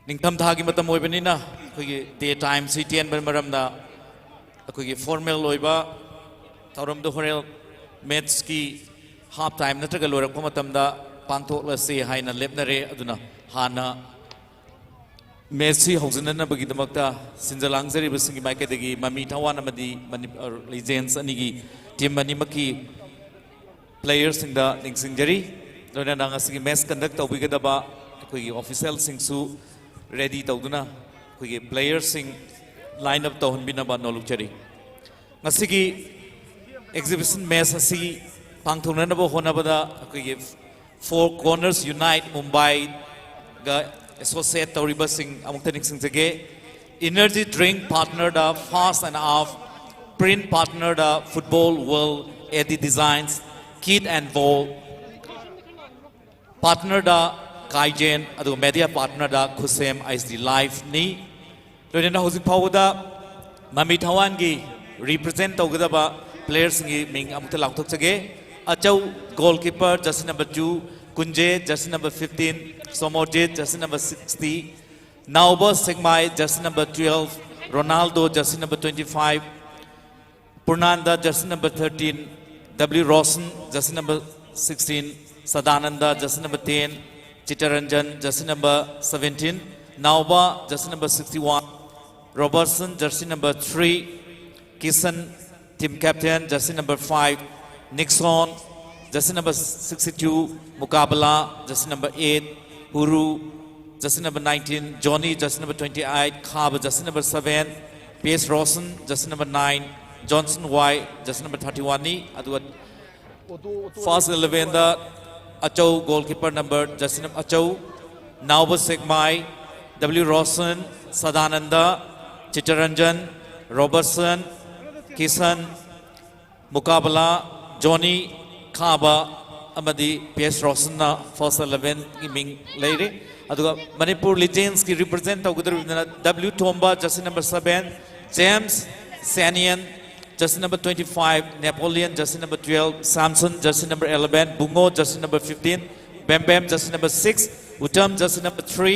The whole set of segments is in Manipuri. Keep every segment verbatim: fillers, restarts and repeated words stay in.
ꯅꯤꯡꯊꯝꯊꯥꯒꯤ ꯃꯇꯝ ꯑꯣꯏꯕꯅꯤꯅ ꯑꯩꯈꯣꯏꯒꯤ ꯗꯦ ꯇꯥꯏꯝꯁꯤ ꯇꯦꯟꯕ ꯃꯔꯝꯅ ꯑꯩꯈꯣꯏꯒꯤ ꯐꯣꯔꯃꯦꯜ ꯑꯣꯏꯕ ꯊꯧꯔꯝꯗꯨ ꯍꯣꯔꯦꯟ ꯃꯦꯠꯁꯀꯤ ꯍꯥꯞ ꯇꯥꯏꯝ ꯅꯠꯇ꯭ꯔꯒ ꯂꯣꯏꯔꯛꯄ ꯃꯇꯝꯗ ꯄꯥꯡꯊꯣꯛꯂꯁꯤ ꯍꯥꯏꯅ ꯂꯦꯞꯅꯔꯦ꯫ ꯑꯗꯨꯅ ꯍꯥꯟꯅ ꯃꯦꯠꯁꯁꯤ ꯍꯧꯖꯤꯟꯅꯅꯕꯒꯤꯗꯃꯛꯇ ꯁꯤꯟꯖ ꯂꯥꯡꯖꯔꯤꯕꯁꯤꯡꯒꯤ ꯃꯥꯏꯀꯩꯗꯒꯤ ꯃꯃꯤ ꯊꯋꯥꯟ ꯑꯃꯗꯤ ꯂꯤꯖꯦꯟꯁ ꯑꯅꯤꯒꯤ ꯇꯤꯝ ꯑꯅꯤꯃꯛꯀꯤ ꯄ꯭ꯂꯦꯌꯔꯁꯤꯡꯗ ꯅꯤꯡꯁꯤꯡꯖꯔꯤ꯫ ꯂꯣꯏꯅꯅ ꯉꯁꯤꯒꯤ ꯃꯦꯠꯁ ꯀꯟꯗꯛ ꯇꯧꯕꯤꯒꯗꯕ ꯑꯩꯈꯣꯏꯒꯤ ꯑꯣꯐꯤꯁꯦꯜꯁꯤꯡꯁꯨ ꯔꯦꯗꯤ ꯇꯧꯗꯨꯅ ꯑꯩꯈꯣꯏꯒꯤ ꯄ꯭ꯂꯦꯌꯔꯁꯤꯡ ꯂꯥꯏꯟ ꯑꯞ ꯇꯧꯍꯟꯕꯤꯅꯕ ꯅꯣꯜꯂꯨꯛꯆꯔꯤ꯫ ꯉꯁꯤꯒꯤ ꯑꯦꯛꯖꯤꯕꯤꯁꯟ ꯃꯦꯠꯁ ꯑꯁꯤ ꯄꯥꯡꯊꯣꯛꯅꯅꯕ ꯍꯣꯠꯅꯕꯗ ꯑꯩꯈꯣꯏꯒꯤ ꯐꯣꯔ ꯀꯣꯔꯅꯔꯁ ꯌꯨꯅꯥꯏꯠ ꯃꯨꯝꯕꯥꯏꯒ ꯑꯦꯁꯣꯁꯤꯌꯦꯠ ꯇꯧꯔꯤꯕꯁꯤꯡ ꯑꯃꯨꯛꯇ ꯅꯤꯡꯁꯤꯡꯖꯒꯦ꯫ Energy drink partner da Fast and Off, print partner da Football World, Eddie Designs, Kid and Ball, partner da Kaizen, ꯑꯗꯨꯒ media partner da Khusem H D Live ꯅꯤ꯫ ꯂꯣꯏꯅꯅ ꯍꯧꯖꯤꯛ ꯐꯥꯎꯕꯗ ꯃꯃꯤ ꯊꯋꯥꯟꯒꯤ ꯔꯤꯄ꯭ꯔꯖꯦꯟ ꯇꯧꯒꯗꯕ ꯄ꯭ꯂꯦꯌꯔꯁꯤꯡꯒꯤ ꯃꯤꯡ ꯑꯃꯨꯛꯇ ꯂꯥꯎꯊꯣꯛꯆꯒꯦ꯫ ꯑꯆꯧ, goalkeeper, jersey number two, Kunje, jersey number fifteen, Somorjit, jersey number sixty, Naoba Sekmai, jersey number twelve, Ronaldo, jersey number twenty five, Purnanda, jersey number thirteen, W Roshan, jersey number sixteen, Sadananda, jersey number ten, Chittaranjan, jersey number seventeen, Naoba, jersey number sixty one, Robertson, jersey number three, Kishan, team captain, jersey number five, Nixon, jersey number sixty two, Mukabala, jersey number eight, Huru, jersey number nineteen, Johnny, jersey number twenty eight, Khaba, jersey number seven, P S Roshan, jersey number nine, Johnson Y, jersey number thirty ꯋꯥꯟꯅꯤ꯫ ꯑꯗꯨꯒ ꯐꯥꯔꯁ ꯏꯂꯦꯚꯦꯟꯗ ꯑꯆꯧ, ꯒꯣꯜꯀꯤꯄꯔ ꯅꯝꯕꯔ ꯖꯔꯁꯤ ꯅꯝꯕꯔ ꯑꯆꯧ, ꯅꯥꯎꯕ ꯁꯦꯛꯃꯥꯏ, ꯗꯕ꯭ꯂꯤꯎ ꯔꯣꯁꯟ, ꯁꯗꯥꯅꯟꯗ, ꯆꯤꯇꯔꯟꯖꯟ, ꯔꯣꯕꯔꯠꯁꯟ, ꯀꯤꯁꯟ, ꯃꯨꯀꯥꯕꯂꯥ, ꯖꯣꯅꯤ, ꯈꯥꯕ ꯑꯃꯗꯤ ꯄꯤ ꯑꯦꯁ ꯔꯣꯁꯟꯅ ꯐꯥꯔꯁ ꯏꯂꯦꯚꯦꯟꯒꯤ ꯃꯤꯡ ꯂꯩꯔꯤ꯫ ꯑꯗꯨꯒ ꯃꯅꯤꯄꯨꯔ ꯂꯤꯖꯦꯟꯁꯀꯤ ꯔꯤꯄ꯭ꯔꯖꯦꯟ ꯇꯧꯒꯗꯧꯔꯤꯕꯅ W Tomba, jersey number seven, James senior, jersey number twenty five, Napoleon, jersey number twelve, Samson, jersey number eleven, Bungo, jersey number fifteen, Bembem, jersey number six, Uttam, jersey number three,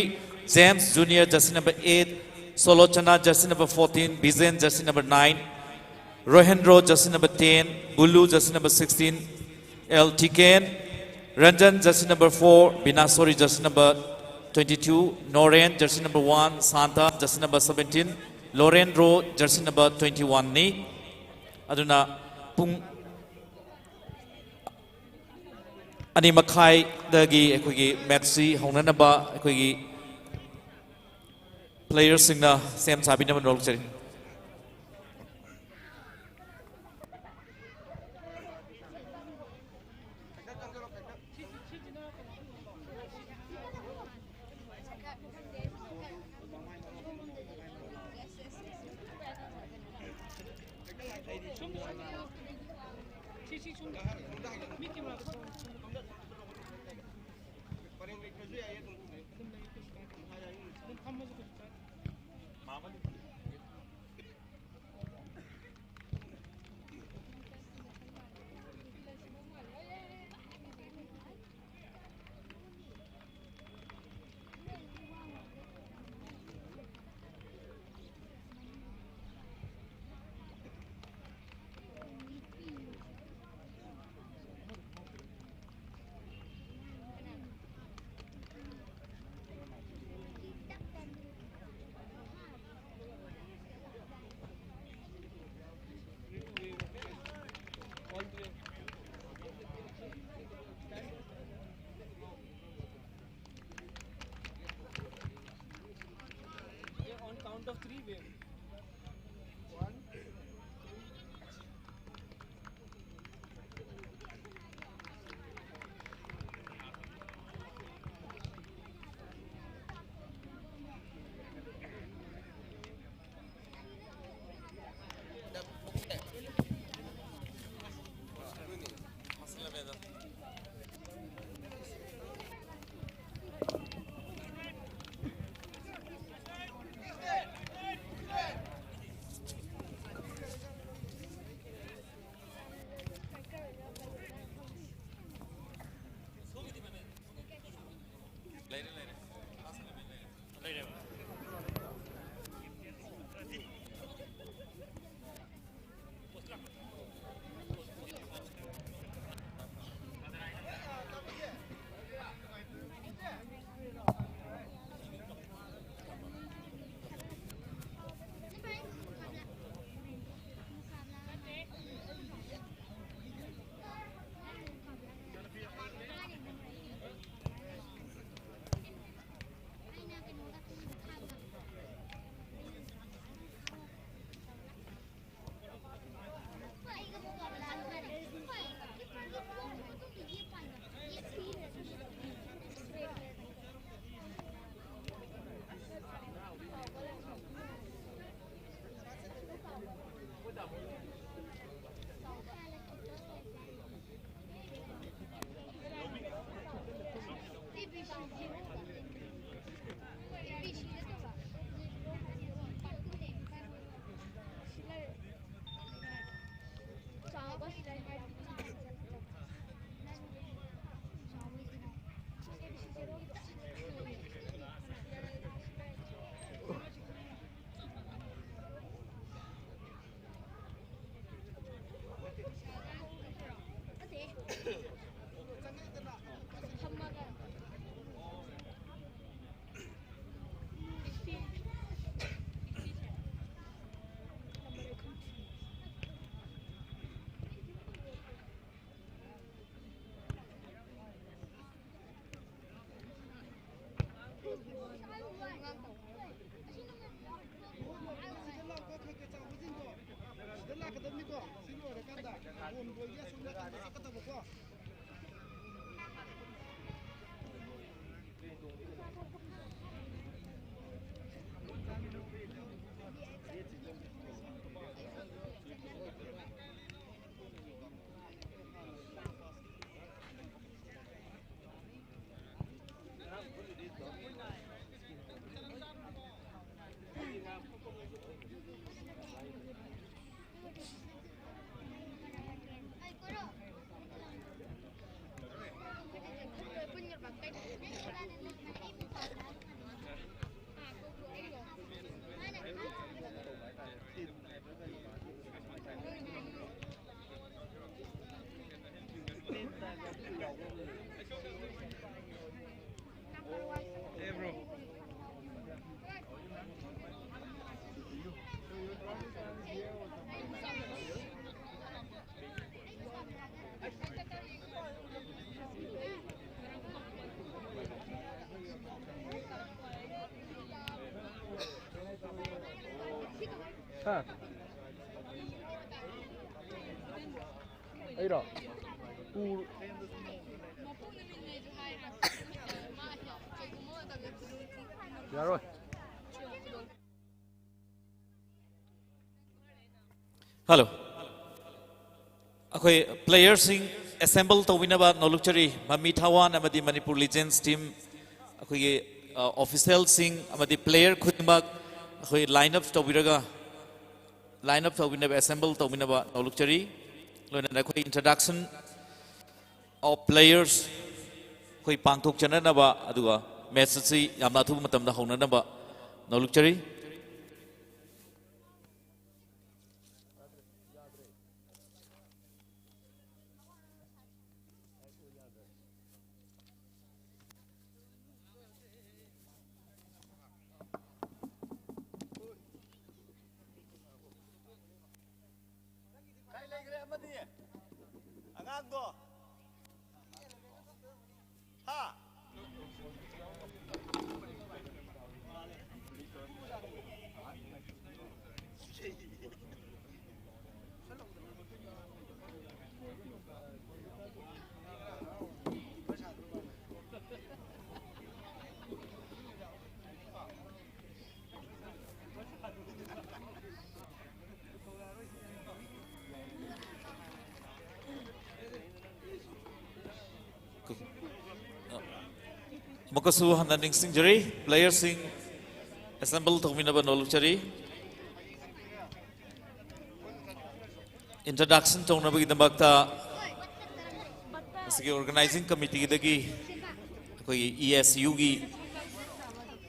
James Junior, jersey number eight, Solochana, jersey number fourteen, Bizen, jersey number nine, Rohendro, jersey number ten, Bulu, jersey number sixteen, L Tiken, Ranjan, jersey number four, Binasori, jersey number twenty-two, Noren, jersey number one, Santa, jersey number seventeen, Loren Ro, jersey number twenty-one ꯅꯤ꯫ ꯑꯗꯨꯅ ꯄꯨꯡ ꯑꯅꯤ ꯃꯈꯥꯏꯗꯒꯤ ꯑꯩꯈꯣꯏꯒꯤ ꯃꯦꯠꯁꯁꯤ ꯍꯧꯅꯅꯕ ꯑꯩꯈꯣꯏꯒꯤ ꯄ꯭ꯂꯦꯌꯔꯁꯤꯡꯅ ꯁꯦꯝ ꯁꯥꯕꯤꯅꯕ ꯅꯣꯜꯖꯔꯤ꯫ On count of three, wave. One, two, three. ꯍꯥ? ꯑꯩꯔꯣ? ꯎ-, ꯌꯥꯔꯣꯏ꯫ ꯍꯜꯂꯣ꯫ ꯑꯩꯈꯣꯏ ꯄ꯭ꯂꯦꯌꯔꯁꯤꯡ ꯑꯦꯁꯦꯝꯕꯜ ꯇꯧꯕꯤꯅꯕ ꯅꯣꯂꯨꯛꯆꯔꯤ꯫ ꯃꯃꯤ ꯊꯥꯋꯥꯟ ꯑꯃꯗꯤ ꯃꯅꯤꯄꯨꯔ ꯂꯤꯖꯦꯟꯁ ꯇꯤꯝ, ꯑꯩꯈꯣꯏꯒꯤ, ꯑ, ꯑꯣꯐꯤꯁꯤꯌꯦꯜꯁꯤꯡ ꯑꯃꯗꯤ ꯄ꯭ꯂꯦꯌꯔ ꯈꯨꯗꯤꯡꯃꯛ ꯑꯩꯈꯣꯏ ꯂꯥꯏꯟ ꯑꯞ ꯇꯧꯕꯤꯔꯒ, ꯂꯥꯏꯟ ꯑꯞ ꯇꯧꯕꯤꯅꯕ, ꯑꯦꯁꯦꯝꯕꯜ ꯇꯧꯕꯤꯅꯕ ꯅꯣꯂꯨꯛꯆꯔꯤ꯫ ꯂꯣꯏꯅꯅ ꯑꯩꯈꯣꯏ introduction of players ꯑꯩꯈꯣꯏ ꯄꯥꯡꯊꯣꯛꯆꯅꯅꯕ, ꯑꯗꯨꯒ ꯃꯦꯠꯆ ꯑꯁꯤ ꯌꯥꯝꯅ ꯑꯊꯨꯕ ꯃꯇꯝꯗ ꯍꯧꯅꯅꯕ ꯅꯣꯂꯨꯛꯆꯔꯤ꯫ ꯀꯥꯏ ꯂꯩꯈ꯭ꯔꯦ ꯑꯃꯗꯤ? ꯑꯉꯥꯡꯗꯣ? ꯍꯥ? ꯑꯃꯨꯛꯀꯁꯨ ꯍꯟꯅ ꯅꯤꯡꯁꯤꯡꯖꯔꯤ, ꯄ꯭ꯂꯦꯌꯔꯁꯤꯡ ꯑꯦꯁꯦꯝꯕꯜ ꯇꯧꯕꯤꯅꯕ ꯅꯣꯜꯂꯨꯛꯆꯔꯤ꯫ ꯏꯟꯇ꯭ꯔꯗꯛꯁꯟ ꯇꯧꯅꯕꯒꯤꯗꯃꯛꯇ ꯉꯁꯤꯒꯤ ꯑꯣꯔꯒꯅꯥꯏꯖꯤꯡ ꯀꯃꯤꯇꯤꯗꯒꯤ ꯑꯩꯈꯣꯏꯒꯤ ꯏ ꯑꯦꯁ ꯌꯨꯒꯤ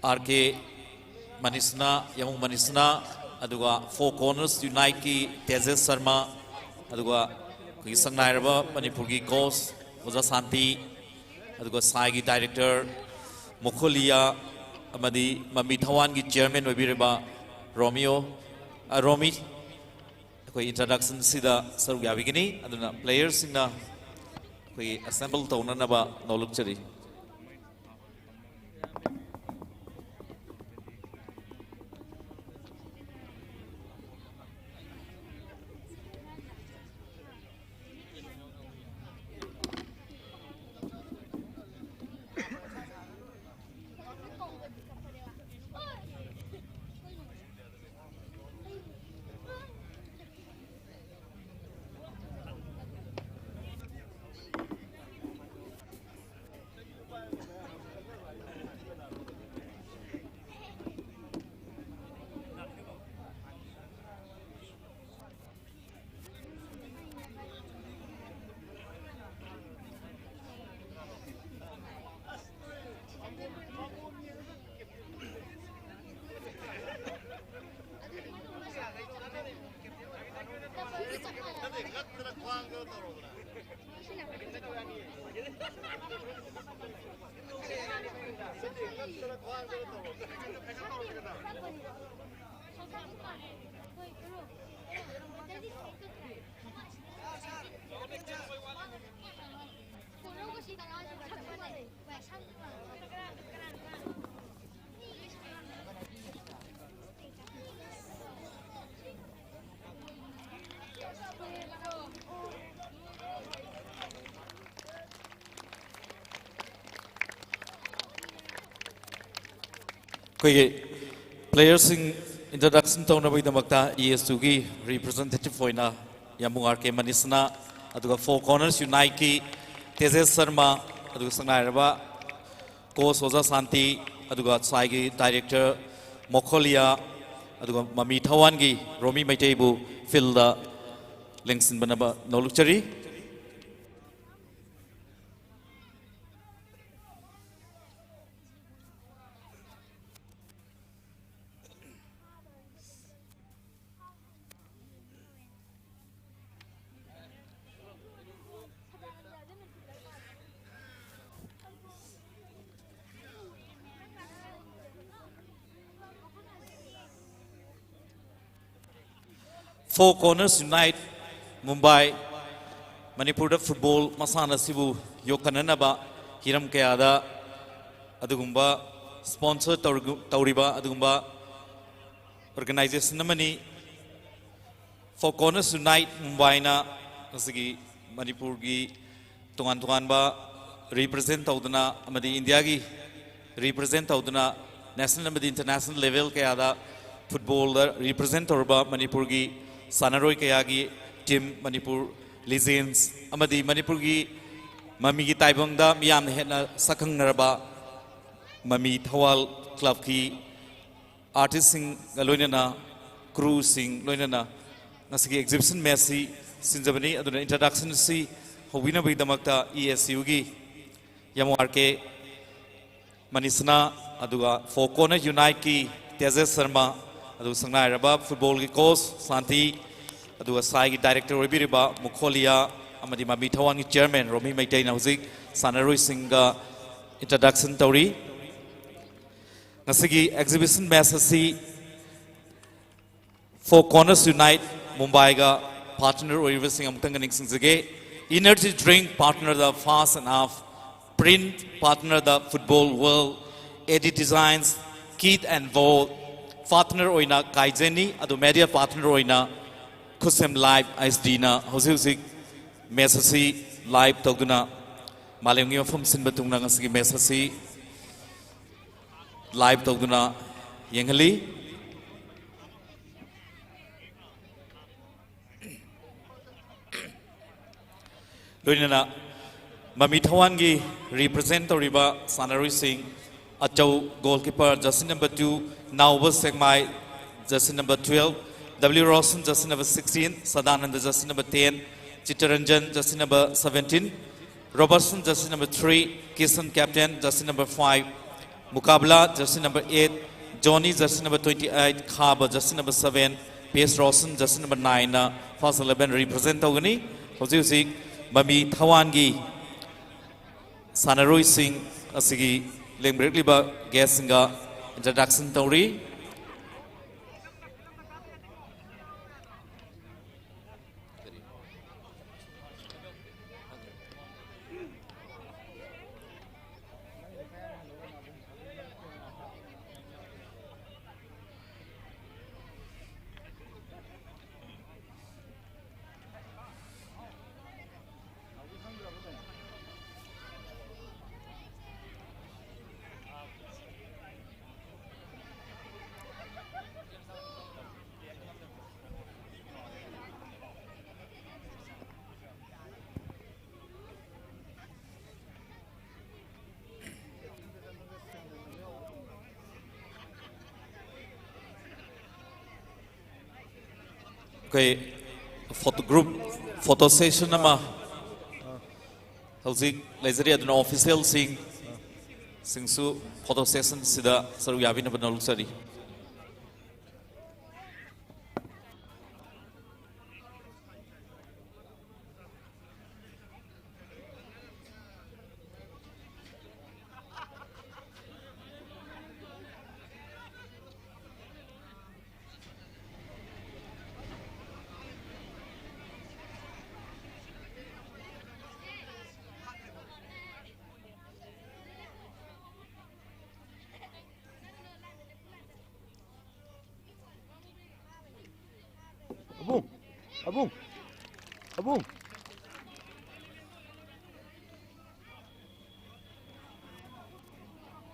ꯑꯥꯔ ꯀꯦ ꯃꯅꯤꯁꯅꯥ, ꯌꯥꯃꯨꯡ ꯃꯅꯤꯁꯅꯥ, ꯑꯗꯨꯒ ꯐꯣꯔ ꯀꯣꯔꯅꯔꯁ ꯌꯨꯅꯥꯏꯠꯀꯤ ꯇꯦꯖꯦꯁ ꯁꯔꯃ, ꯑꯗꯨꯒ ꯑꯩꯈꯣꯏꯒꯤ ꯁꯛꯅꯥꯏꯔꯕ ꯃꯅꯤꯄꯨꯔꯒꯤ ꯀꯣꯁ ꯑꯣꯖꯥ ꯁꯥꯟꯇꯤ, ꯑꯗꯨꯒ ꯁꯥꯏꯒꯤ ꯗꯥꯏꯔꯦꯛꯇꯔ ꯃꯣꯈꯣꯂꯤꯌꯥ ꯑꯃꯗꯤ ꯃꯃꯤ ꯊꯋꯥꯟꯒꯤ ꯆꯤꯌꯔꯃꯦꯟ ꯑꯣꯏꯕꯤꯔꯤꯕ ꯔꯣꯃꯤꯌꯣ, ꯑ, ꯔꯣꯃꯤ, ꯑꯩꯈꯣꯏ ꯏꯟꯇ꯭ꯔꯗꯛꯁꯟꯁꯤꯗ ꯁꯔꯨꯛ ꯌꯥꯕꯤꯒꯅꯤ꯫ ꯑꯗꯨꯅ ꯄ꯭ꯂꯦꯌꯔꯁꯤꯡꯅ ꯑꯩꯈꯣꯏꯒꯤ ꯑꯦꯁꯦꯝꯕꯜ ꯇꯧꯅꯅꯕ ꯅꯣꯜꯂꯨꯛꯆꯔꯤ꯫ ꯑꯩꯈꯣꯏꯒꯤ ꯄ꯭ꯂꯦꯌꯔꯁꯤꯡ ꯏꯟꯇ꯭ꯔꯗꯛꯁꯟ ꯇꯧꯅꯕꯒꯤꯗꯃꯛꯇ ꯏ ꯑꯦꯁ ꯌꯨꯒꯤ ꯔꯤꯄ꯭ꯔꯖꯦꯟꯇꯦꯇꯤꯚ ꯑꯣꯏꯅ ꯌꯥꯝꯕꯨꯡ ꯑꯥꯔ ꯀꯦ ꯃꯅꯤꯁꯅꯥ, ꯑꯗꯨꯒ ꯐꯣꯔ ꯀꯣꯔꯅꯔꯁ ꯌꯨꯅꯥꯏꯠꯀꯤ ꯇꯦꯖꯦꯁ ꯁꯔꯃ, ꯑꯗꯨꯒ ꯁꯛꯅꯥꯏꯔꯕ ꯀꯣꯁ ꯑꯣꯖꯥ ꯁꯥꯟꯇꯤ, ꯑꯗꯨꯒ ꯁꯥꯏꯒꯤ ꯗꯥꯏꯔꯦꯛꯇꯔ ꯃꯣꯈꯣꯂꯤꯌꯥ, ꯑꯗꯨꯒ ꯃꯃꯤ ꯊꯋꯥꯟꯒꯤ ꯔꯣꯃꯤ ꯃꯩꯇꯩꯕꯨ ꯐꯤꯜꯗ ꯂꯦꯡꯁꯤꯟꯕꯅꯕ ꯅꯣꯂꯨꯛꯆꯔꯤ꯫ Four Corners Unite, Mumbai. ꯃꯅꯤꯄꯨꯔꯗ ꯐꯨꯠꯕꯣꯜ ꯃꯁꯥꯟꯅ ꯑꯁꯤꯕꯨ ꯌꯣꯛꯈꯠꯅꯅꯕ ꯍꯤꯔꯝ ꯀꯌꯥꯗ ꯑꯗꯨꯒꯨꯝꯕ ꯁ꯭ꯄꯣꯟꯁꯔ ꯇꯧꯔꯤꯕ ꯑꯗꯨꯒꯨꯝꯕ ꯑꯣꯔꯒꯅꯥꯏꯖꯦꯁꯟ ꯑꯃꯅꯤ꯫ Four Corners Unite ꯃꯨꯝꯕꯥꯏꯅ ꯉꯁꯤꯒꯤ ꯃꯅꯤꯄꯨꯔꯒꯤ ꯇꯣꯉꯥꯟ ꯇꯣꯉꯥꯟꯕ ꯔꯤꯄ꯭ꯔꯖꯦꯟ ꯇꯧꯗꯨꯅ ꯑꯃꯗꯤ ꯏꯟꯗꯤꯌꯥꯒꯤ ꯔꯤꯄ꯭ꯔꯖꯦꯟ ꯇꯧꯗꯨꯅ ꯅꯦꯁꯅꯦꯜ ꯑꯃꯗꯤ ꯏꯟꯇꯔꯅꯦꯁꯅꯦꯜ ꯂꯦꯚꯦꯜ ꯀꯌꯥꯗ ꯐꯨꯠꯕꯣꯜꯗ ꯔꯤꯄ꯭ꯔꯖꯦꯟ ꯇꯧꯔꯕ ꯃꯅꯤꯄꯨꯔꯒꯤ ꯁꯥꯟꯅꯔꯣꯏ ꯀꯌꯥꯒꯤ ꯇꯤꯝ, ꯃꯅꯤꯄꯨꯔ ꯂꯤꯖꯦꯟꯁ ꯑꯃꯗꯤ ꯃꯅꯤꯄꯨꯔꯒꯤ ꯃꯃꯤꯒꯤ ꯇꯥꯏꯕꯪꯗ ꯃꯤꯌꯥꯝꯅ ꯍꯦꯟꯅ ꯁꯛꯈꯪꯅꯔꯕ ꯃꯃꯤ ꯊꯧꯋꯥꯜ ꯀ꯭ꯂꯕꯀꯤ ꯑꯥꯔꯇꯤꯁꯁꯤꯡꯒ ꯂꯣꯏꯅꯅ, ꯀ꯭ꯔꯨꯁꯤꯡ ꯂꯣꯏꯅꯅ ꯉꯁꯤꯒꯤ ꯑꯦꯛꯖꯤꯕꯤꯁꯟ ꯃꯦꯠꯁꯁꯤ ꯁꯤꯟꯖꯕꯅꯤ꯫ ꯑꯗꯨꯅ ꯏꯟꯇ꯭ꯔꯗꯛꯁꯟꯁꯤ ꯍꯧꯕꯤꯅꯕꯒꯤꯗꯃꯛꯇ ꯏ ꯑꯦꯁ ꯌꯨꯒꯤ ꯌꯥꯝ ꯑꯥꯔ ꯀꯦ ꯃꯅꯤꯁꯅꯥ, ꯑꯗꯨꯒ ꯐꯣꯔ ꯀꯣꯔꯅꯔ ꯌꯨꯅꯥꯏꯠꯀꯤ ꯇꯦꯖꯦꯁ ꯁꯔꯃ, ꯑꯗꯨꯒ ꯁꯪꯅꯥꯏꯔꯕ ꯐꯨꯠꯕꯣꯜꯒꯤ ꯀꯣꯆ ꯁꯥꯟꯇꯤ, ꯑꯗꯨꯒ ꯁꯥꯏꯒꯤ ꯗꯥꯏꯔꯦꯛꯇꯔ ꯑꯣꯏꯕꯤꯔꯤꯕ ꯃꯨꯈꯣꯂꯤꯌꯥ ꯑꯃꯗꯤ ꯃꯃꯤ ꯊꯋꯥꯟꯒꯤ ꯆꯤꯌꯔꯃꯦꯟ ꯔꯣꯃꯤ ꯃꯩꯇꯩꯅ ꯍꯧꯖꯤꯛ ꯁꯥꯟꯅꯔꯣꯏꯁꯤꯡꯒ ꯏꯟꯇ꯭ꯔꯗꯛꯁꯟ ꯇꯧꯔꯤ꯫ ꯉꯁꯤꯒꯤ ꯑꯦꯛꯖꯤꯕꯤꯁꯟ ꯃꯦꯠꯁ ꯑꯁꯤ ꯐꯣꯔ ꯀꯣꯔꯅꯔꯁ ꯌꯨꯅꯥꯏꯠ ꯃꯨꯝꯕꯥꯏꯒ ꯄꯥꯔꯠꯅꯔ ꯑꯣꯏꯔꯤꯕꯁꯤꯡ ꯑꯃꯨꯛꯇꯪꯒ ꯅꯤꯡꯁꯤꯡꯖꯒꯦ꯫ Energy drink partner the Fast and Half, print partner the Football World, A D Designs, Kit and Ball, partner ꯑꯣꯏꯅ ꯀꯥꯏꯖꯦꯟꯅꯤ, ꯑꯗꯨ ꯃꯦꯗꯤꯌꯥ ꯄꯥꯔꯠꯅꯔ ꯑꯣꯏꯅ ꯈꯨꯠꯁꯦꯝ ꯂꯥꯏꯚ ꯑꯩꯆ ꯗꯤꯅ ꯍꯧꯖꯤꯛ ꯍꯧꯖꯤꯛ ꯃꯦꯠꯁ ꯑꯁꯤ ꯂꯥꯏꯚ ꯇꯧꯗꯨꯅ ꯃꯥꯂꯦꯝꯒꯤ ꯃꯐꯝ ꯁꯤꯟꯕ ꯊꯨꯡꯅ ꯉꯁꯤꯒꯤ ꯃꯦꯠꯁ ꯑꯁꯤ ꯂꯥꯏꯚ ꯇꯧꯗꯨꯅ ꯌꯦꯡꯍꯜꯂꯤ꯫ ꯂꯣꯏꯅꯅ ꯃꯃꯤ ꯊꯋꯥꯟꯒꯤ represent ꯇꯧꯔꯤꯕ ꯁꯥꯟꯅꯔꯣꯏꯁꯤꯡ: ꯑꯆꯧ, goalkeeper, jersey number two, ꯅꯥꯎꯕ ꯁꯦꯛꯃꯥꯏ, jersey number twelve, W Roshan, jersey number sixteen, Sadananda, jersey number ten, Chittaranjan, jersey number seventeen, ꯔꯣꯕꯔꯠꯁꯟ, jersey number three, Kisan, captain, jersey number five, ꯃꯨꯀꯥꯕꯂꯥ, jersey number eight, ꯖꯣꯅꯤ, jersey number twenty eight, ꯈꯥꯕ, jersey number seven, ꯄꯤ S Roshan, jersey number nine ꯅ first eleven represent ꯇꯧꯒꯅꯤ꯫ ꯍꯧꯖꯤꯛ ꯍꯧꯖꯤꯛ ꯃꯃꯤ ꯊꯋꯥꯟꯒꯤ ꯁꯥꯟꯅꯔꯣꯏꯁꯤꯡ ꯑꯁꯤꯒꯤ ꯂꯦꯡꯕꯤꯔꯛꯂꯤꯕ guest ꯁꯤꯡꯒ introduction ꯇꯧꯔꯤ꯫ ꯑꯩꯈꯣꯏ photo group, photo session ꯑꯃ ꯍꯧꯖꯤꯛ ꯂꯩꯖꯔꯤ, ꯑꯗꯨꯅ official ꯁꯤꯡ ꯁꯤꯡꯁꯨ photo session ꯁꯤꯗ ꯁꯔꯨꯛ ꯌꯥꯕꯤꯅꯕ ꯅꯣꯜꯖꯔꯤ꯫ ꯑꯕꯨꯡ, ꯑꯕꯨꯡ, ꯑꯕꯨꯡ꯫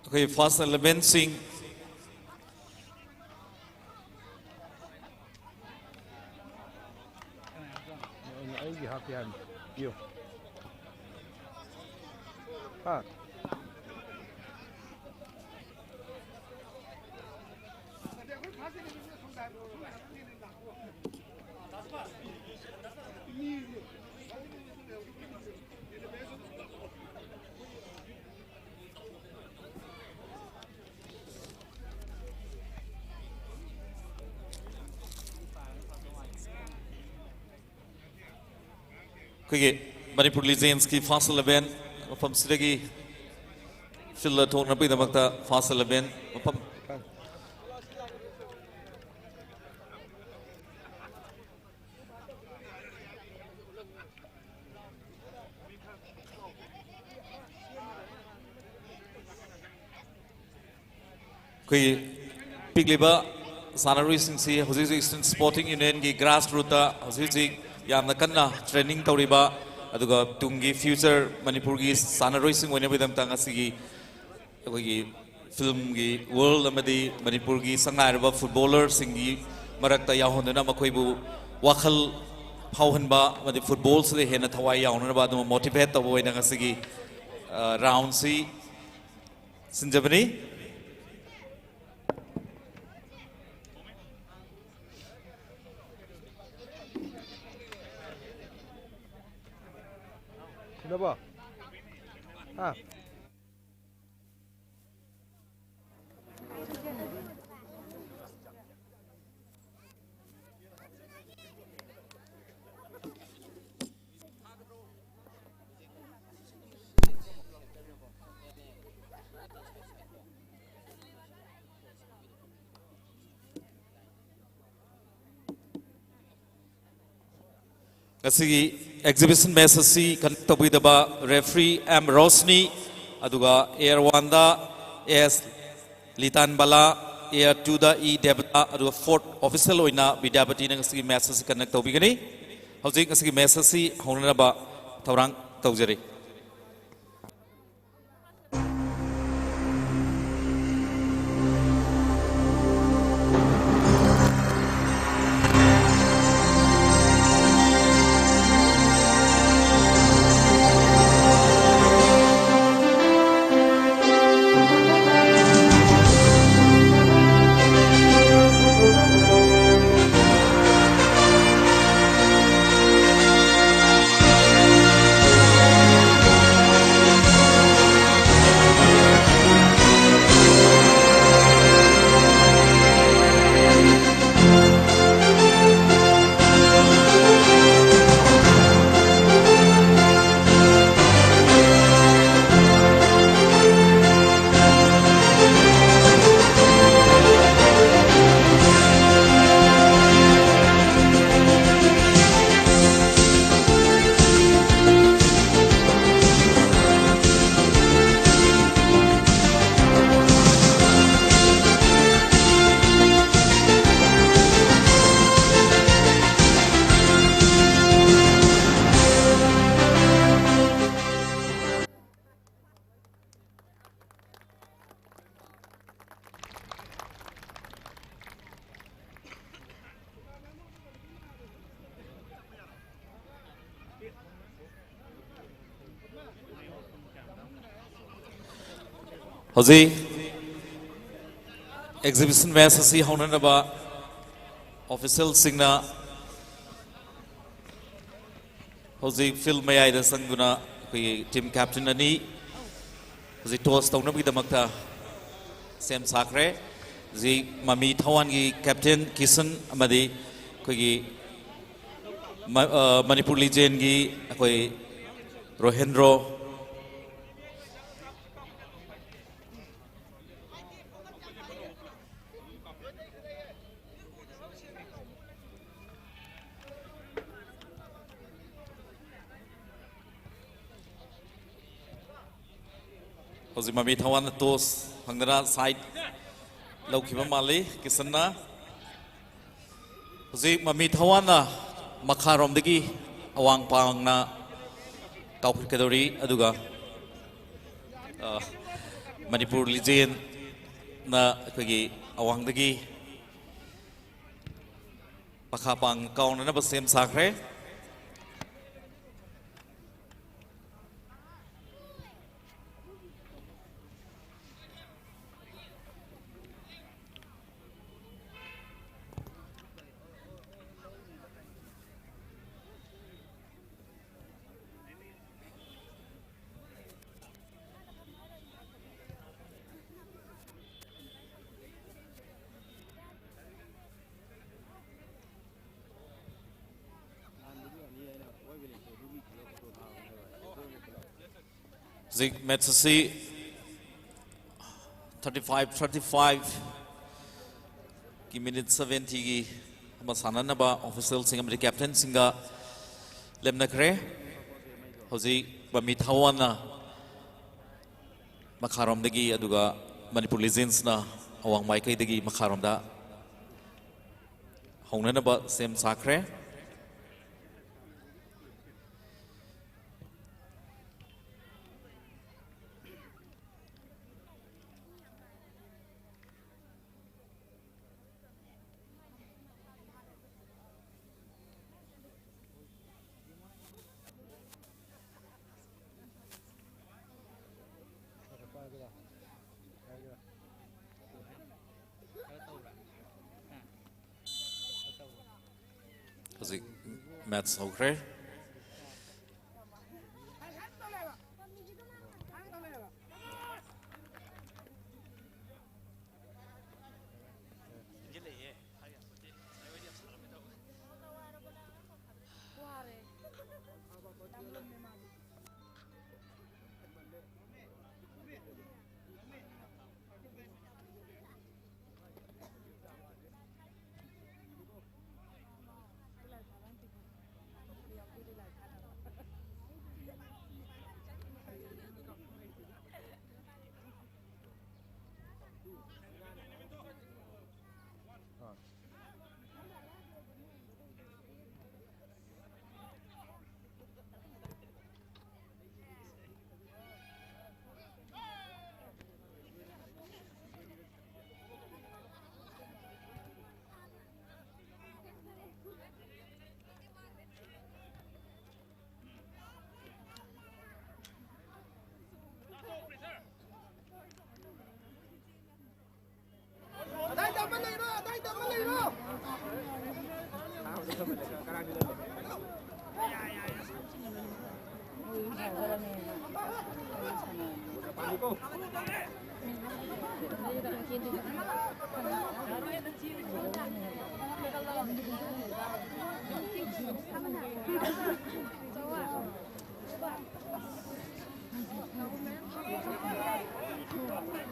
ꯑꯩꯈꯣꯏ first eleven ꯁꯤꯡ ꯑꯩꯒꯤ ꯍꯥꯞꯀꯦ ꯍꯥꯏꯕꯅꯤ꯫ ꯄꯤꯌꯨ꯫ ꯑꯥ꯫ ꯑꯩꯈꯣꯏꯒꯤ ꯃꯅꯤꯄꯨꯔ ꯂꯤꯖꯦꯟꯁꯀꯤ ꯐꯥꯔꯁ ꯏꯂꯦꯚꯦꯟ ꯃꯐꯝꯁꯤꯗꯒꯤ ꯐꯤꯜꯗ ꯊꯣꯛꯅꯕꯒꯤꯗꯃꯛꯇ ꯐꯥꯔꯁ ꯏꯂꯦꯚꯦꯟ ꯃꯐꯝ ꯑꯩꯈꯣꯏꯒꯤ ꯄꯤꯛꯂꯤꯕ ꯁꯥꯟꯅꯔꯣꯏꯁꯤꯡꯁꯤ ꯍꯧꯖꯤꯛ ꯍꯧꯖꯤꯛ ꯏꯁꯇꯔꯟ ꯁ꯭ꯄꯣꯔꯇꯤꯡ ꯌꯨꯅꯤꯌꯟꯒꯤ ꯒ꯭ꯔꯥꯁ ꯔꯨꯠꯇ ꯍꯧꯖꯤꯛ ꯍꯧꯖꯤꯛ ꯌꯥꯝꯅ ꯀꯟꯅ ꯇ꯭ꯔꯦꯅꯤꯡ ꯇꯧꯔꯤꯕ, ꯑꯗꯨꯒ ꯇꯨꯡꯒꯤ ꯐ꯭ꯌꯨꯆꯔ ꯃꯅꯤꯄꯨꯔꯒꯤ ꯁꯥꯟꯅꯔꯣꯏꯁꯤꯡ ꯑꯣꯏꯅꯕꯒꯤꯗꯃꯛꯇ ꯉꯁꯤꯒꯤ ꯑꯩꯈꯣꯏꯒꯤ ꯐꯤꯜꯝꯒꯤ ꯋꯥꯔꯜ ꯑꯃꯗꯤ ꯃꯅꯤꯄꯨꯔꯒꯤ ꯁꯛꯅꯥꯏꯔꯕ ꯐꯨꯠꯕꯣꯂꯔꯁꯤꯡꯒꯤ ꯃꯔꯛꯇ ꯌꯥꯎꯍꯟꯗꯨꯅ ꯃꯈꯣꯏꯕꯨ ꯋꯥꯈꯜ ꯐꯥꯎꯍꯟꯕ ꯑꯃꯗꯤ ꯐꯨꯠꯕꯣꯜꯁꯤꯗ ꯍꯦꯟꯅ ꯊꯋꯥꯏ ꯌꯥꯎꯅꯅꯕ ꯑꯗꯨꯝ ꯃꯣꯇꯤꯚꯦꯠ ꯇꯧꯕ ꯑꯣꯏꯅ ꯉꯁꯤꯒꯤ, ꯑ, ꯔꯥꯎꯟꯁꯤ ꯁꯤꯟꯖꯕꯅꯤ꯫ ꯁꯤꯟꯅꯕ? ꯍꯥ? ꯉꯁꯤꯒꯤ ꯑꯦꯛꯖꯤꯕꯤꯁꯟ ꯃꯦꯆ ꯑꯁꯤ ꯀꯟꯗꯛ ꯇꯧꯕꯤꯗꯕ ꯔꯦꯐ꯭ꯔꯤ ꯑꯦꯝ ꯔꯣꯁꯅꯤ, ꯑꯗꯨꯒ ꯑꯦꯌꯔ ꯋꯥꯟꯗ ꯑꯦꯁ ꯂꯤꯇꯥꯟꯕꯂꯥ, ꯑꯦꯌꯔ ꯇꯨꯗ ꯏ ꯗꯦꯕꯇꯥ, ꯑꯗꯨꯒ ꯐꯣꯔꯠ ꯑꯣꯐꯤꯁꯤꯌꯦꯜ ꯑꯣꯏꯅ ꯕꯤꯗ꯭ꯌꯥꯄꯇꯤꯅ ꯉꯁꯤꯒꯤ ꯃꯦꯆ ꯑꯁꯤ ꯀꯟꯗꯛ ꯇꯧꯕꯤꯒꯅꯤ꯫ ꯍꯧꯖꯤꯛ ꯉꯁꯤꯒꯤ ꯃꯦꯆ ꯑꯁꯤ ꯍꯧꯅꯅꯕ ꯊꯧꯔꯥꯡ ꯇꯧꯖꯔꯤ꯫ ꯍꯧꯖꯤꯛ exhibition match ꯑꯁꯤ ꯍꯧꯅꯅꯕ officialꯁꯤꯡꯅ ꯍꯧꯖꯤꯛ field ꯃꯌꯥꯏꯗ ꯆꯪꯗꯨꯅ ꯑꯩꯈꯣꯏꯒꯤ team captain ꯑꯅꯤ ꯍꯧꯖꯤꯛ toss ꯇꯧꯅꯕꯒꯤꯗꯃꯛꯇ ꯁꯦꯝ ꯁꯥꯈ꯭ꯔꯦ꯫ ꯍꯧꯖꯤꯛ ꯃꯃꯤ ꯊꯋꯥꯟꯒꯤ captain ꯀꯤꯁꯟ ꯑꯃꯗꯤ ꯑꯩꯈꯣꯏꯒꯤ ꯃ-, ꯑ, ꯃꯅꯤꯄꯨꯔ Legionꯒꯤ ꯑꯩꯈꯣꯏ ꯔꯣꯍꯦꯟꯗ꯭ꯔꯣ꯫ ꯍꯧꯖꯤꯛ ꯃꯃꯤ ꯊꯋꯥꯟꯅ toss ꯐꯪꯗꯅ side ꯂꯧꯈꯤꯕ ꯃꯥꯜꯂꯤ ꯀꯤꯁꯟꯅ꯫ ꯍꯧꯖꯤꯛ ꯃꯃꯤ ꯊꯋꯥꯟꯅ ꯃꯈꯥꯔꯣꯝꯗꯒꯤ ꯑꯋꯥꯡ ꯄꯥꯡꯅ ꯀꯥꯎꯈꯠꯀꯗꯧꯔꯤ, ꯑꯗꯨꯒ, ꯑ, ꯃꯅꯤꯄꯨꯔ Legionꯅ ꯑꯩꯈꯣꯏꯒꯤ ꯑꯋꯥꯡꯗꯒꯤ ꯃꯈꯥ ꯄꯥꯡ ꯀꯥꯎꯅꯅꯕ ꯁꯦꯝ ꯁꯥꯈ꯭ꯔꯦ꯫ ꯍꯧꯖꯤꯛ match ꯑꯁꯤ thirty five thirty fiveꯀꯤ minute seventyꯒꯤ ꯑꯃ ꯁꯥꯟꯅꯅꯕ officialꯁꯤꯡ ꯑꯃꯗꯤ captainꯁꯤꯡꯒ ꯂꯦꯞꯅꯈ꯭ꯔꯦ꯫ ꯍꯧꯖꯤꯛ ꯃꯃꯤ ꯊꯋꯥꯟꯅ ꯃꯈꯥꯔꯣꯝꯗꯒꯤ, ꯑꯗꯨꯒ ꯃꯅꯤꯄꯨꯔ Legionsꯅ ꯑꯋꯥꯡ ꯃꯥꯏꯀꯩꯗꯒꯤ ꯃꯈꯥꯔꯣꯝꯗ ꯍꯧꯅꯅꯕ ꯁꯦꯝ ꯁꯥꯈ꯭ꯔꯦ꯫ ꯍꯧꯖꯤꯛ ꯃꯦꯠꯁ ꯍꯧꯈ꯭ꯔꯦ꯫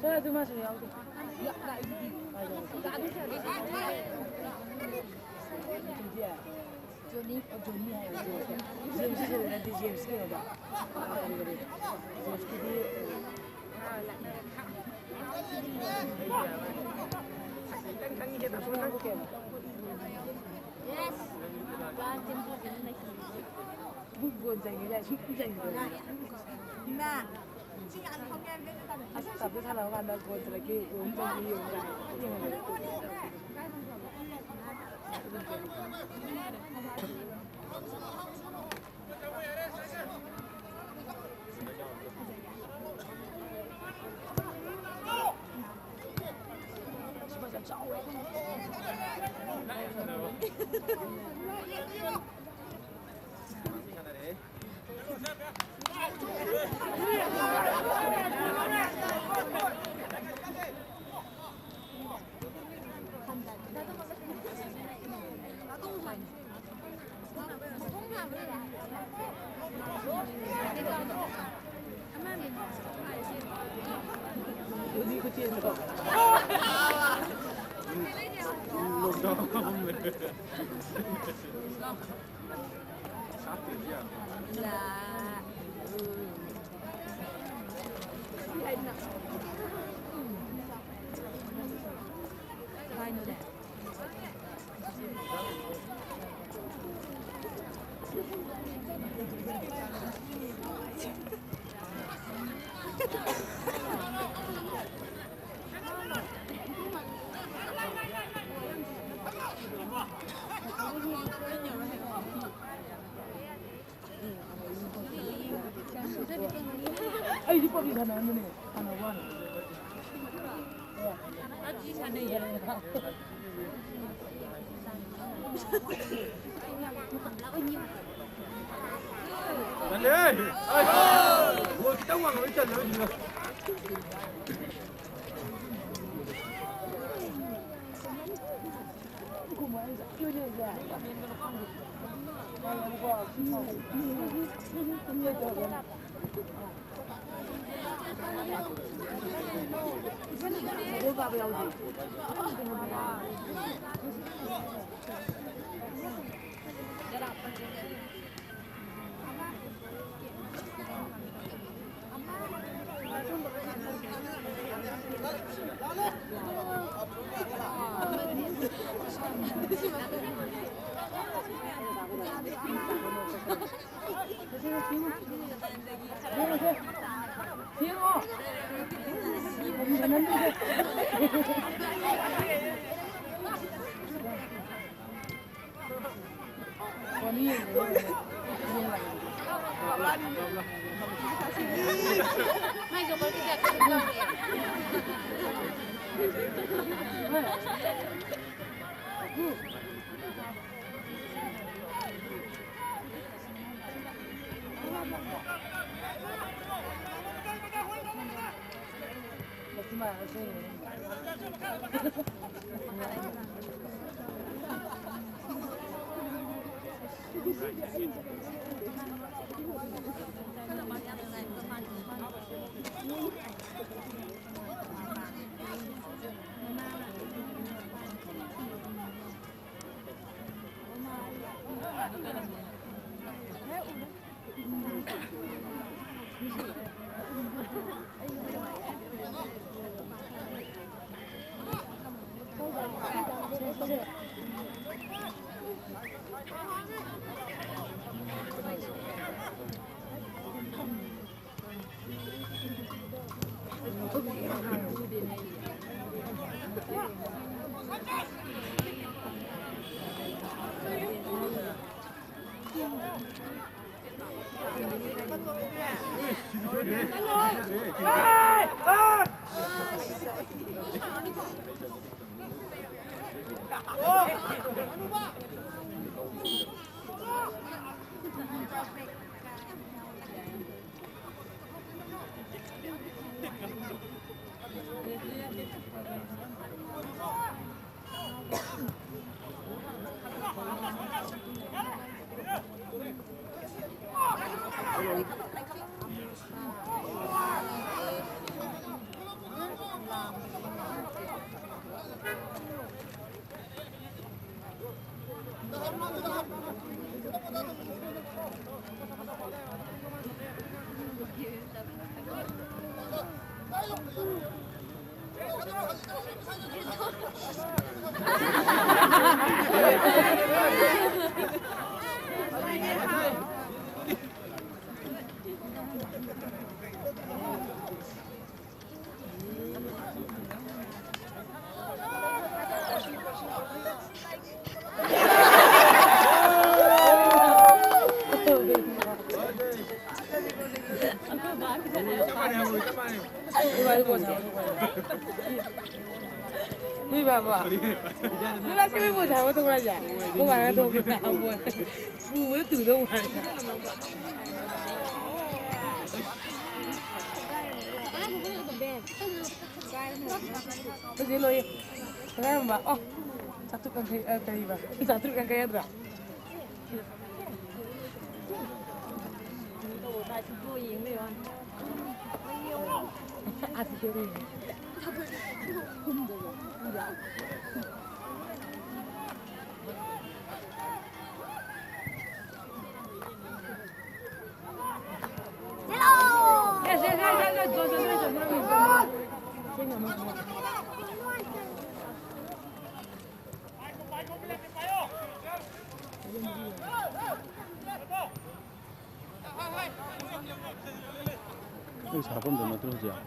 ꯈꯔ ꯑꯗꯨ ꯃꯥꯁꯨ ꯌꯥꯎꯗꯦ꯫ ꯖꯣꯅꯤ꯫ ꯖꯣꯅꯤ ꯍꯥꯏꯌꯦ, ꯖꯦꯝꯁ꯫ ꯖꯦꯝꯁ ꯅꯠꯇꯦ, ꯖꯦꯝꯁ ꯀꯩꯅꯣꯗꯣ꯫ ꯖꯦꯝꯁꯀꯤꯗꯤ ꯒꯣꯜ ꯆꯟꯈꯤꯗꯥꯏ? ꯁꯨꯡꯆꯟ ꯆꯟꯈꯤꯗꯕꯅꯦ꯫ ꯏꯃꯥ! ꯑꯁ, ꯇꯞꯇ ꯁꯥꯟꯅꯕ ꯀꯥꯟꯗ ꯒꯣꯜ ꯆꯜꯂꯛꯈꯤ, ꯒꯣꯜ ꯑꯃ ꯆꯟꯈꯤ ꯌꯦꯡꯉꯨ꯫ ꯑꯩꯗꯤ ꯄꯞꯖꯤ ꯁꯥꯟꯅꯔꯝꯕꯅꯦ, ꯁꯥꯟꯅꯕ ꯋꯥꯅꯤ꯫ ꯆꯜꯂꯦ! ꯑꯩ ꯒꯣꯜ ꯈꯤꯇꯪ ꯋꯥꯡꯅ ꯆꯜꯂꯦ ꯍꯧꯖꯤꯛꯅ꯫ ꯅꯣꯏ ꯕꯥꯕꯣ? ꯅꯣꯏ ꯕꯥ ꯁꯤ ꯃꯣꯏ ꯄꯣꯠ ꯊꯥꯕ ꯇꯧꯕ꯭ꯔꯥ ꯍꯥꯏꯁꯦ? ꯑꯩꯈꯣꯏ ꯕꯥꯅ ꯇꯧꯕ꯭ꯔꯥ? ꯄꯨꯕꯗ ꯇꯨꯗꯧ ꯃꯥꯜꯂꯦ꯫ ꯍꯧꯖꯤꯛ ꯂꯣꯏꯌꯦ꯫ ꯀꯗꯥꯏ ꯌꯣꯟꯕ? ꯑꯣ, ꯆꯥꯇ꯭ꯔꯨꯛ ꯌꯥꯡꯈꯩ, ꯑ, ꯀꯔꯤꯕ? ꯆꯥꯇ꯭ꯔꯨꯛ ꯌꯥꯡꯈꯩ ꯅꯠꯇ꯭ꯔꯥ? ꯑꯩ ꯁꯥꯐꯝꯗ ꯅꯠꯇ꯭ꯔꯣ ꯍꯧꯖꯤꯛ?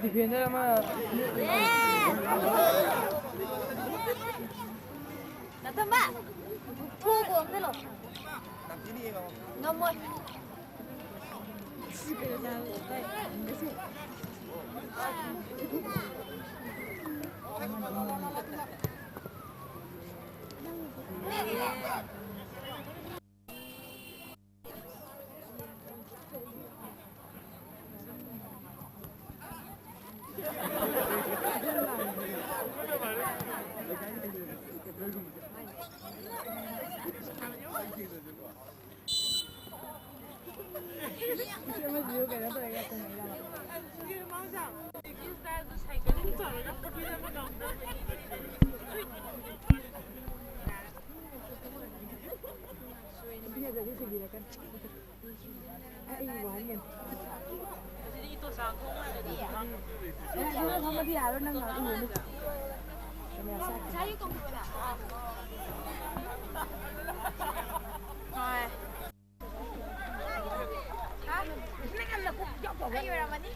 Defender ꯑꯃ꯫ ꯅꯇꯝꯕ! ꯐꯨ ꯀꯣꯡꯗ ꯂꯣ꯫ ꯉꯝꯃꯣꯏ꯫ ꯑꯩ ꯋꯥꯍꯟꯒꯅꯤ꯫ ꯑꯗꯨꯗꯤ ꯏꯇꯣꯆꯥ ꯈꯣꯡ ꯍꯥꯏꯔꯗꯤ ꯅꯪ ꯐꯝꯃꯗꯤ ꯌꯥꯔꯣꯏ, ꯅꯪ ꯉꯥꯏꯍꯥꯛ ꯎꯔꯅꯤ꯫ ꯀꯦꯃꯦꯔꯥ ꯁꯥꯠꯀꯦ꯫ ꯍꯣꯏ꯫ ꯑꯩ ꯑꯣꯏꯔꯝꯃꯅꯤ꯫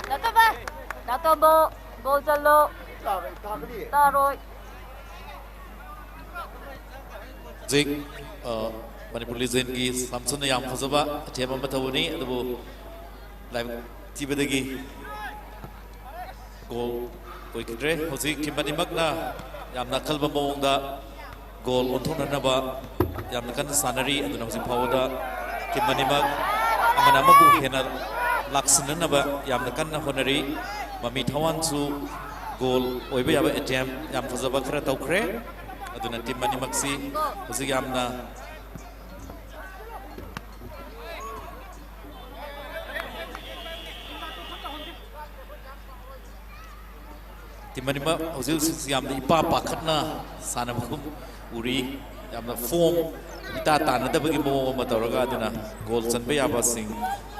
ꯅꯠꯇꯕ, ꯅꯠꯇꯕ, ꯒꯣꯜ ꯆꯜꯂꯣ꯫ ꯇꯥꯔꯣꯏ꯫ ꯍꯧꯖꯤꯛ, ꯑ, ꯃꯅꯤꯄꯨꯔ ꯂꯤꯖꯦꯟꯒꯤ ꯁꯥꯝꯁꯟꯅ ꯌꯥꯝ ꯐꯖꯕ ꯑꯦꯇꯦꯝ ꯑꯃ ꯇꯧꯕꯅꯤ, ꯑꯗꯨꯕꯨ ꯂꯥꯏꯕꯛ ꯊꯤꯕꯗꯒꯤ ꯒꯣꯜ ꯑꯣꯏꯈꯤꯗ꯭ꯔꯦ꯫ ꯍꯧꯖꯤꯛ ꯇꯤꯝ ꯑꯅꯤꯃꯛꯅ ꯌꯥꯝꯅ ꯑꯀꯜꯕ ꯃꯑꯣꯡꯗ ꯒꯣꯜ ꯑꯣꯟꯊꯣꯛꯅꯅꯕ ꯌꯥꯝꯅ ꯀꯟꯅ ꯁꯥꯟꯅꯔꯤ꯫ ꯑꯗꯨꯅ ꯍꯧꯖꯤꯛ ꯐꯥꯎꯕꯗ ꯇꯤꯝ ꯑꯅꯤꯃꯛ ꯑꯃꯅ ꯑꯃꯕꯨ ꯍꯦꯟꯅ ꯂꯥꯛꯁꯤꯟꯅꯅꯕ ꯌꯥꯝꯅ ꯀꯟꯅ ꯍꯣꯠꯅꯔꯤ꯫ ꯃꯃꯤ ꯊꯋꯥꯟꯁꯨ ꯒꯣꯜ ꯑꯣꯏꯕ ꯌꯥꯕ ꯑꯦꯇꯦꯝ ꯌꯥꯝ ꯐꯖꯕ ꯈꯔ ꯇꯧꯈ꯭ꯔꯦ꯫ ꯑꯗꯨꯅ ꯇꯤꯝ ꯑꯅꯤꯃꯛꯁꯤ ꯍꯧꯖꯤꯛ ꯌꯥꯝꯅ ꯇꯤꯝ ꯑꯅꯤꯃꯛ ꯍꯧꯖꯤꯛ ꯍꯧꯖꯤꯛ ꯌꯥꯝꯅ ꯏꯄꯥ ꯄꯥꯈꯠꯅ ꯁꯥꯟꯅꯕꯒꯨꯝ ꯎꯔꯤ꯫ ꯌꯥꯝꯅ ꯐꯣꯝ ꯏꯇꯥ ꯇꯥꯟꯅꯗꯕꯒꯤ ꯃꯑꯣꯡ ꯑꯃ ꯇꯧꯔꯒ ꯑꯗꯨꯅ ꯒꯣꯜ ꯆꯟꯕ ꯌꯥꯕꯁꯤꯡ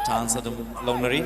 ꯆꯥꯟꯁ ꯑꯗꯨꯝ ꯂꯧꯅꯔꯤ꯫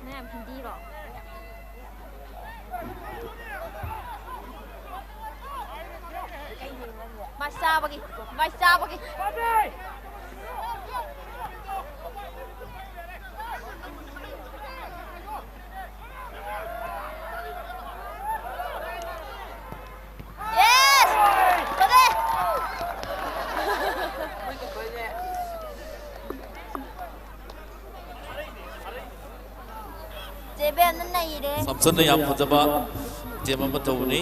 ꯅꯪ ꯌꯥꯝ ꯍꯤꯟꯗꯤꯔꯣ? ꯃꯥꯏ ꯆꯥꯕꯒꯤ, ꯃꯥꯏ ꯆꯥꯕꯒꯤ꯫ Yes! ꯐꯖꯩ! ꯆꯦꯕꯦꯝꯅ ꯅꯩꯔꯦ꯫ ꯁꯝꯁꯟꯅ ꯌꯥꯝ ꯐꯖꯕ ꯑꯦꯇꯦꯝ ꯑꯃ ꯇꯧꯕꯅꯤ꯫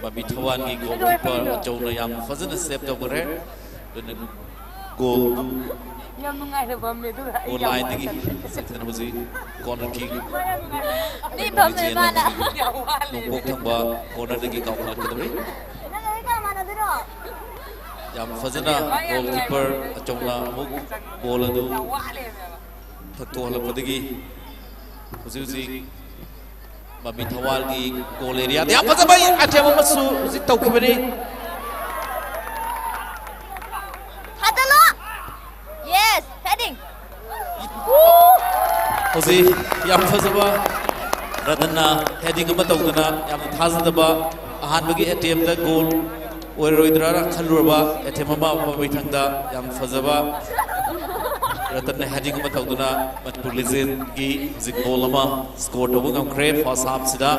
ꯃꯃꯤ ꯊꯋꯥꯟꯒꯤ ꯒꯣꯜꯀꯤꯄꯔ ꯑꯆꯧꯅ ꯌꯥꯝ ꯐꯖꯅ ꯁꯦꯞ ꯇꯧꯈ꯭ꯔꯦ꯫ ꯑꯗꯨꯅ ꯒꯣꯜ ꯌꯥꯝ ꯅꯨꯡꯉꯥꯏꯅ ꯐꯝꯃꯦ ꯑꯗꯨꯒ ꯑꯩ ꯒꯣꯜ ꯌꯥꯝ ꯂꯥꯏꯟꯗꯒꯤ ꯅꯨꯡꯉꯥꯏꯇꯕ꯫ ꯆꯠꯇꯅ ꯍꯧꯖꯤꯛ ꯀꯣꯔꯅꯔ ꯀꯤꯛ ꯃꯤ ꯐꯝꯃꯦ ꯃꯥꯅ꯫ ꯌꯥꯝ ꯋꯥꯠꯂꯦ꯫ ꯅꯣꯡꯄꯣꯛ ꯊꯪꯕ ꯀꯣꯔꯅꯔꯗꯒꯤ ꯀꯥꯎꯈꯠꯂꯛꯀꯗꯧꯔꯤ꯫ ꯅꯪ ꯑꯩ ꯀꯅꯥ ꯃꯥꯟꯅꯗꯣꯏꯅꯣ? ꯌꯥꯝ ꯐꯖꯅ ꯒꯣꯜꯀꯤꯄꯔ ꯑꯆꯧꯅ ꯑꯃꯨꯛ ꯕꯣꯜ ꯑꯗꯨ ꯊꯛꯇꯣꯛꯍꯜꯂꯛꯄꯗꯒꯤ ꯍꯧꯖꯤꯛ ꯍꯧꯖꯤꯛ ꯃꯃꯤ ꯊꯋꯥꯟꯒꯤ ꯒꯣꯜ ꯑꯦꯔꯤꯌꯥꯗ ꯌꯥꯝ ꯐꯖꯕ ꯑꯦꯇꯦꯝ ꯑꯃꯁꯨ ꯍꯧꯖꯤꯛ ꯇꯧꯈꯤꯕꯅꯤ꯫ ꯊꯥꯖꯜꯂꯣ! Yes! Heading! ꯎ! ꯍꯧꯖꯤꯛ ꯌꯥꯝ ꯐꯖꯕ ꯔꯇꯟꯅ heading ꯑꯃ ꯇꯧꯗꯅ ꯌꯥꯝꯅ ꯊꯥꯖꯗꯕ ꯑꯍꯥꯟꯕꯒꯤ attempt ꯇ goal ꯑꯣꯏꯔꯣꯏꯗ꯭ꯔꯥꯅ ꯈꯜꯂꯨꯔꯕ attempt ꯑꯃ ꯃꯃꯤꯊꯪꯗ ꯌꯥꯝ ꯐꯖꯕ ꯔꯇꯟꯅ heading ꯑꯃ ꯇꯧꯗꯨꯅ ꯃꯅꯤꯄꯨꯔ Legend ꯒꯤ ꯍꯧꯖꯤꯛ goal ꯑꯃ score ꯇꯧꯕ ꯉꯝꯈ꯭ꯔꯦ first half ꯁꯤꯗ꯫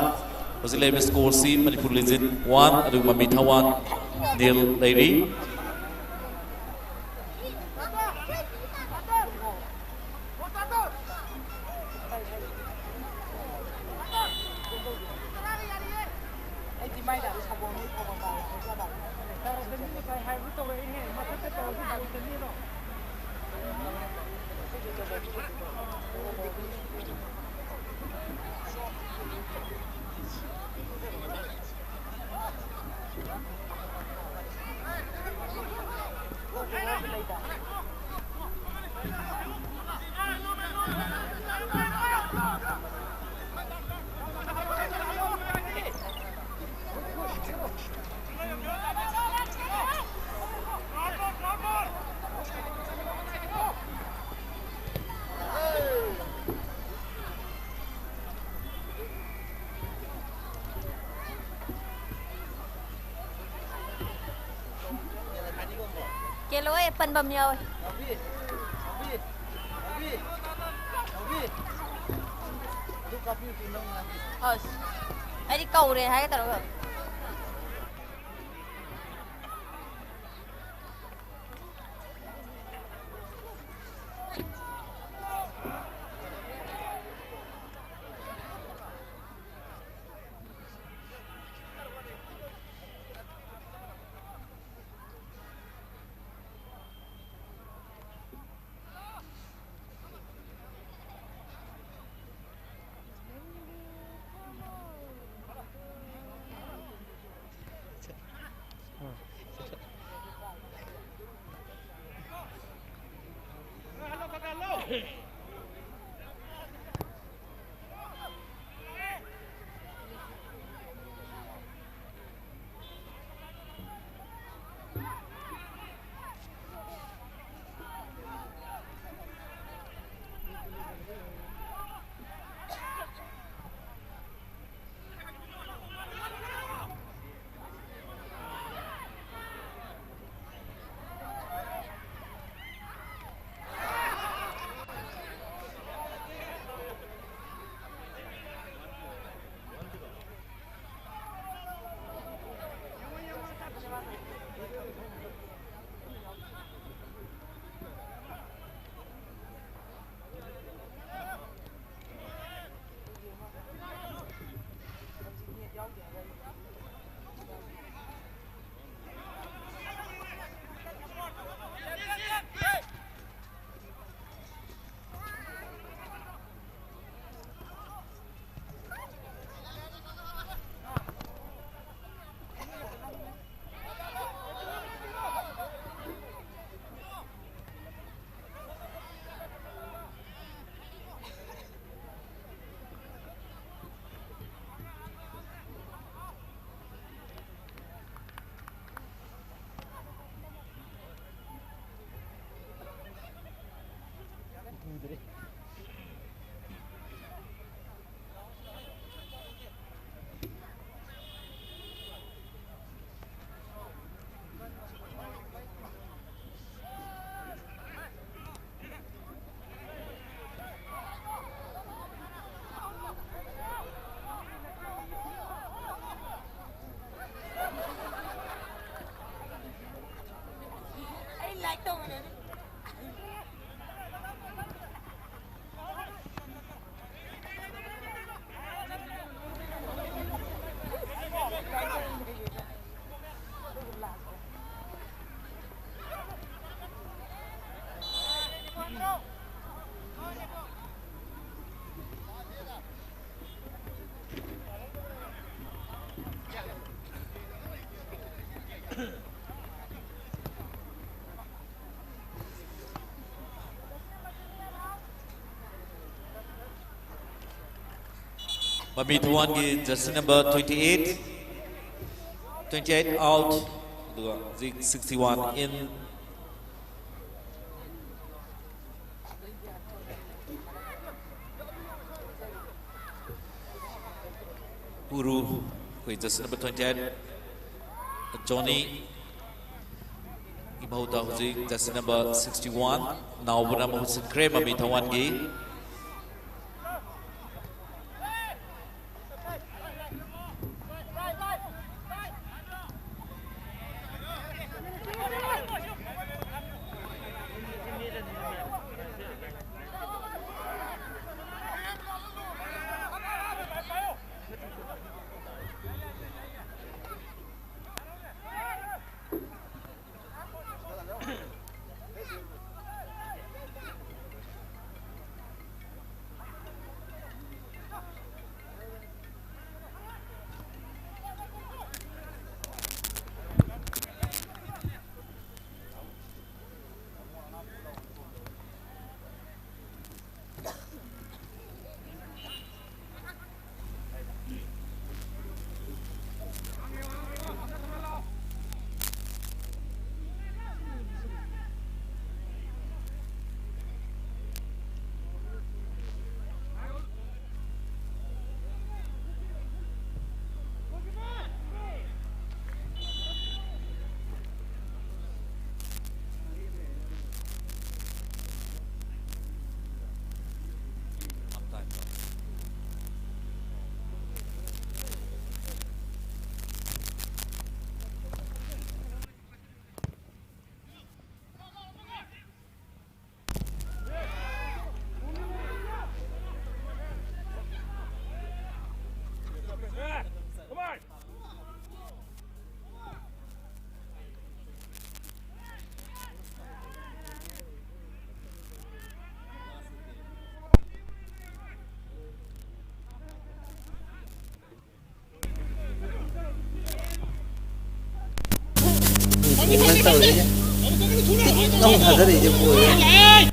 ꯍꯧꯖꯤꯛ ꯂꯩꯔꯤꯕ score ꯁꯤ ꯃꯅꯤꯄꯨꯔ Legend one ꯑꯗꯨꯒ ꯃꯃꯤꯊꯪ one nil ꯂꯩꯔꯤ꯫ ꯀꯦꯂꯣ ꯑꯦ ꯄꯟꯕꯝ ꯌꯥꯎꯋꯦ꯫ ꯑꯁ, ꯑꯩꯗꯤ ꯀꯧꯔꯦ ꯍꯥꯏꯒꯦ ꯇꯧꯔꯒ꯫ ꯃꯃꯤ ꯊꯋꯥꯟꯒꯤ jersey number twenty eight, twenty eight out, ꯑꯗꯨꯒ ꯍꯧꯖꯤꯛ sixty one in꯫ ꯎꯔꯨ, ꯑꯩꯈꯣꯏ jersey number twenty eight, Johnny꯫ ꯏꯃꯧꯗ ꯍꯧꯖꯤꯛ jersey number sixty one ꯅꯥꯎꯕꯅ ꯃꯍꯨꯠ ꯁꯤꯟꯈ꯭ꯔꯦ ꯃꯃꯤ ꯊꯋꯥꯟꯒꯤ꯫ ꯇꯧꯔꯤꯁꯦ꯫ ꯇꯤꯛ ꯂꯥꯎ ꯊꯥꯗꯔꯛꯏꯁꯦ ꯕꯣꯜꯁꯦ꯫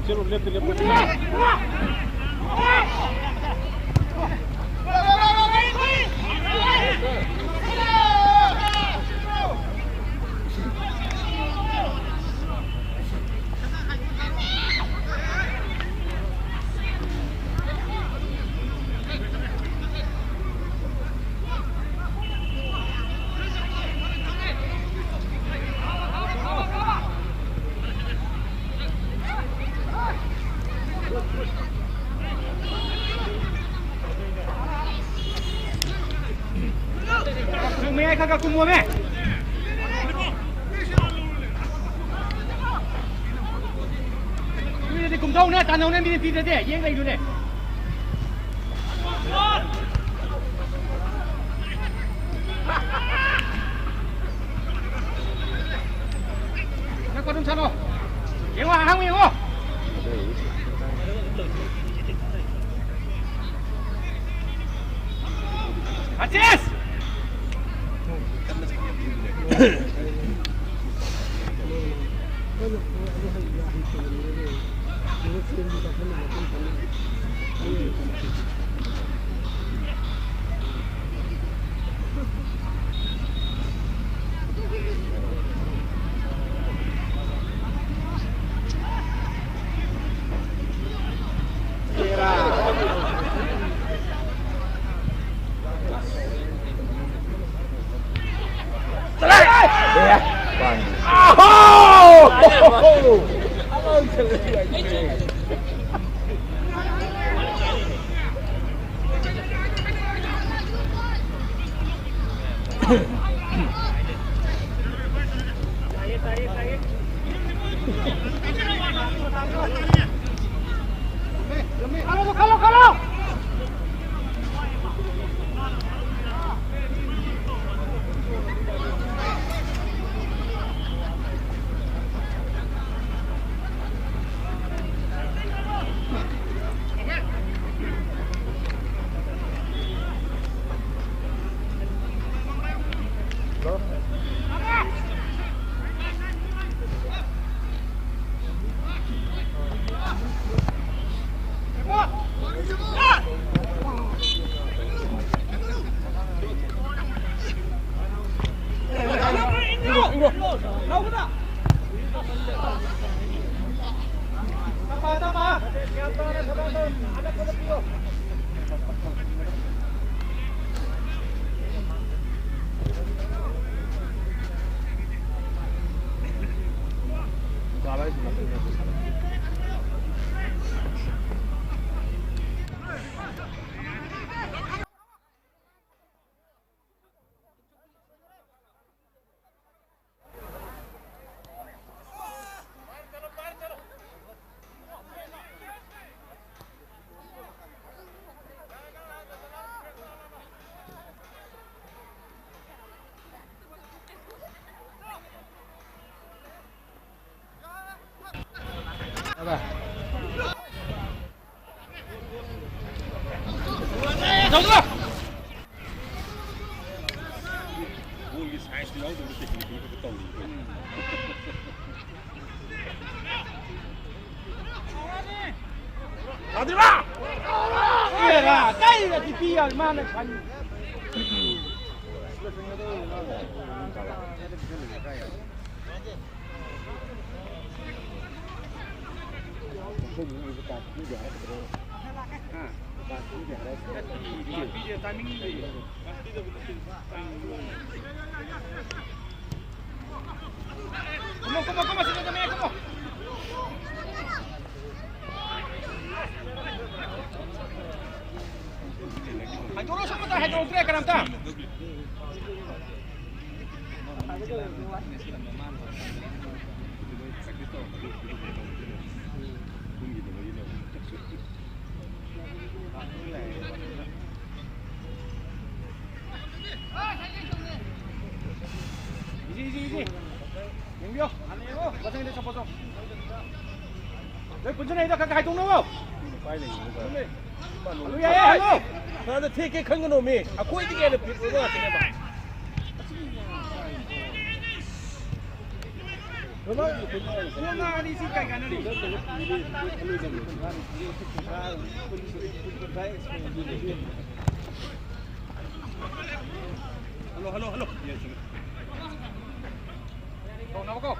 ꯆꯦꯜꯂꯨ, ꯂꯦꯞꯇ ꯂꯦꯞꯄꯨ꯫ ꯅꯪ ꯃꯌꯥꯏ ꯈꯔ ꯈꯔ ꯀꯨꯝꯃꯣꯃꯦ꯫ ꯃꯤꯗꯗꯤ ꯀꯨꯝꯊꯧꯅꯦ, ꯇꯥꯟꯅꯧꯅꯦ, ꯃꯤꯅ ꯄꯤꯗ꯭ꯔꯗꯤ ꯌꯦꯡ ꯂꯩꯗꯨꯅꯦ꯫ ꯅꯛꯄ ꯑꯗꯨꯝ ꯁꯥꯟꯅꯧ꯫ ꯌꯦꯡꯉꯣ, ꯑꯍꯥꯡꯕ ꯌꯦꯡꯉꯣ꯫ ꯑꯁꯤꯁ! ꯕꯣꯜꯒꯤ ꯁꯥꯏꯖꯇꯨ ꯌꯥꯎꯗꯕ ꯇꯦꯛꯅꯤꯛꯇꯨ ꯈꯛꯇ ꯇꯧꯔꯤ ꯑꯩꯈꯣꯏꯅ꯫ ꯊꯥꯗ꯭ꯔꯤꯕ! ꯑꯦꯔꯥ, ꯀꯩꯗ ꯇꯤꯄꯤ ꯌꯥꯎꯔꯤ? ꯃꯥꯅ ꯈꯟ-, ꯀꯨꯝꯃꯣ, ꯀꯨꯝꯃꯣ, ꯀꯨꯝꯃꯣ, ꯁꯤꯗ ꯆꯪꯉꯛꯑꯦ, ꯀꯨꯝꯃꯣ꯫ ꯍꯥꯏꯗꯣꯔꯛꯑꯣ, ꯁꯣꯝꯗ ꯍꯥꯏꯗꯣꯔꯛꯇ꯭ꯔꯦ ꯀꯅꯥꯝꯇ꯫ Easy, easy, easy. ꯌꯦꯡꯕꯤꯌꯣ꯫ ꯍꯥꯟꯅ ꯌꯦꯡꯉꯣ꯫ ꯃꯊꯪꯗ ꯆꯠꯄꯗꯣ꯫ ꯂꯣꯏ ꯄꯨꯟꯁꯤꯟꯅꯩꯗꯣ ꯈꯔ ꯈꯔ ꯍꯥꯏꯗꯣꯛꯅꯧꯋꯣ꯫ ꯎꯄꯥꯏ ꯂꯩꯇꯦꯗ꯫ ꯑꯗꯨ ꯌꯥꯏꯌꯦ, ꯍꯜꯂꯣ꯫ ꯐꯅ ꯊꯦꯛꯀꯦ ꯈꯟꯒꯅꯣꯃꯤ꯫ ꯑꯩꯈꯣꯏꯗꯒꯤ ꯍꯦꯟꯅ ꯐꯤꯠ ꯑꯣꯏꯕ ꯉꯥꯛꯇꯅꯦꯕ꯫ ꯔꯣꯅꯥꯜꯗꯣ, ꯔꯣꯅꯥꯜꯗꯣ ꯑꯅꯤ ꯁꯤ ꯀꯩ ꯀꯥꯟꯅꯔꯤ? Hello, hello, hello. ꯀꯧꯅꯕ ꯀꯧ꯫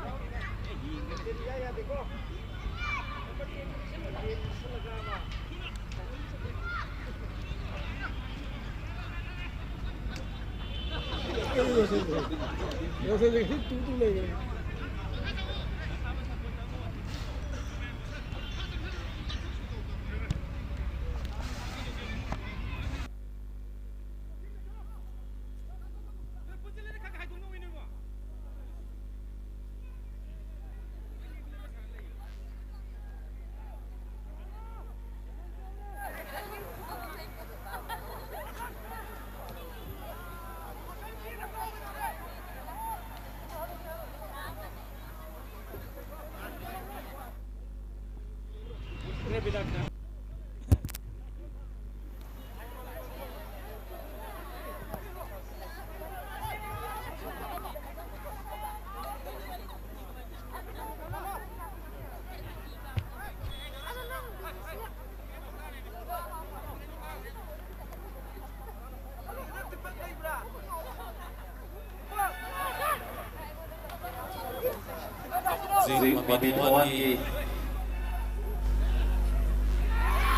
ꯍꯧꯖꯤꯛ ꯃꯃꯤ ꯊꯋꯥꯟꯒꯤ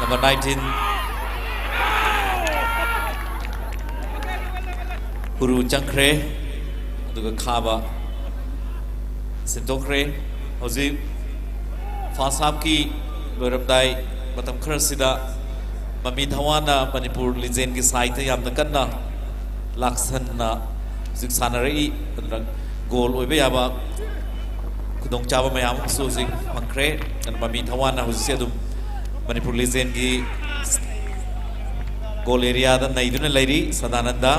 number nineteen ꯍꯨꯔꯨ ꯆꯪꯈ꯭ꯔꯦ, ꯑꯗꯨꯒ ꯈꯥꯕ ꯁꯤꯟꯗꯣꯛꯈ꯭ꯔꯦ꯫ ꯍꯧꯖꯤꯛ first halfꯀꯤ ꯂꯣꯏꯔꯝꯗꯥꯏ ꯃꯇꯝ ꯈꯔꯁꯤꯗ ꯃꯃꯤ ꯊꯋꯥꯟꯅ ꯃꯅꯤꯄꯨꯔ ꯂꯤꯖꯦꯟꯒꯤ sideꯇ ꯌꯥꯝꯅ ꯀꯟꯅ ꯂꯥꯛꯁꯟꯅ ꯍꯧꯖꯤꯛ ꯁꯥꯟꯅꯔꯛꯏ꯫ ꯑꯗꯨꯅ goal ꯑꯣꯏꯕ ꯌꯥꯕ ꯈꯨꯗꯣꯡꯆꯥꯕ ꯃꯌꯥꯝ ꯑꯃꯁꯨ ꯍꯧꯖꯤꯛ ꯐꯪꯈ꯭ꯔꯦ꯫ ꯑꯗꯨꯅ ꯃꯃꯤ ꯊꯋꯥꯟꯅ ꯍꯧꯖꯤꯛꯁꯦ ꯑꯗꯨꯝ ꯃꯅꯤꯄꯨꯔ ꯂꯤꯖꯦꯟꯒꯤ goal areaꯗ ꯅꯩꯗꯨꯅ ꯂꯩꯔꯤ ꯁꯗꯥꯅꯟꯗ꯫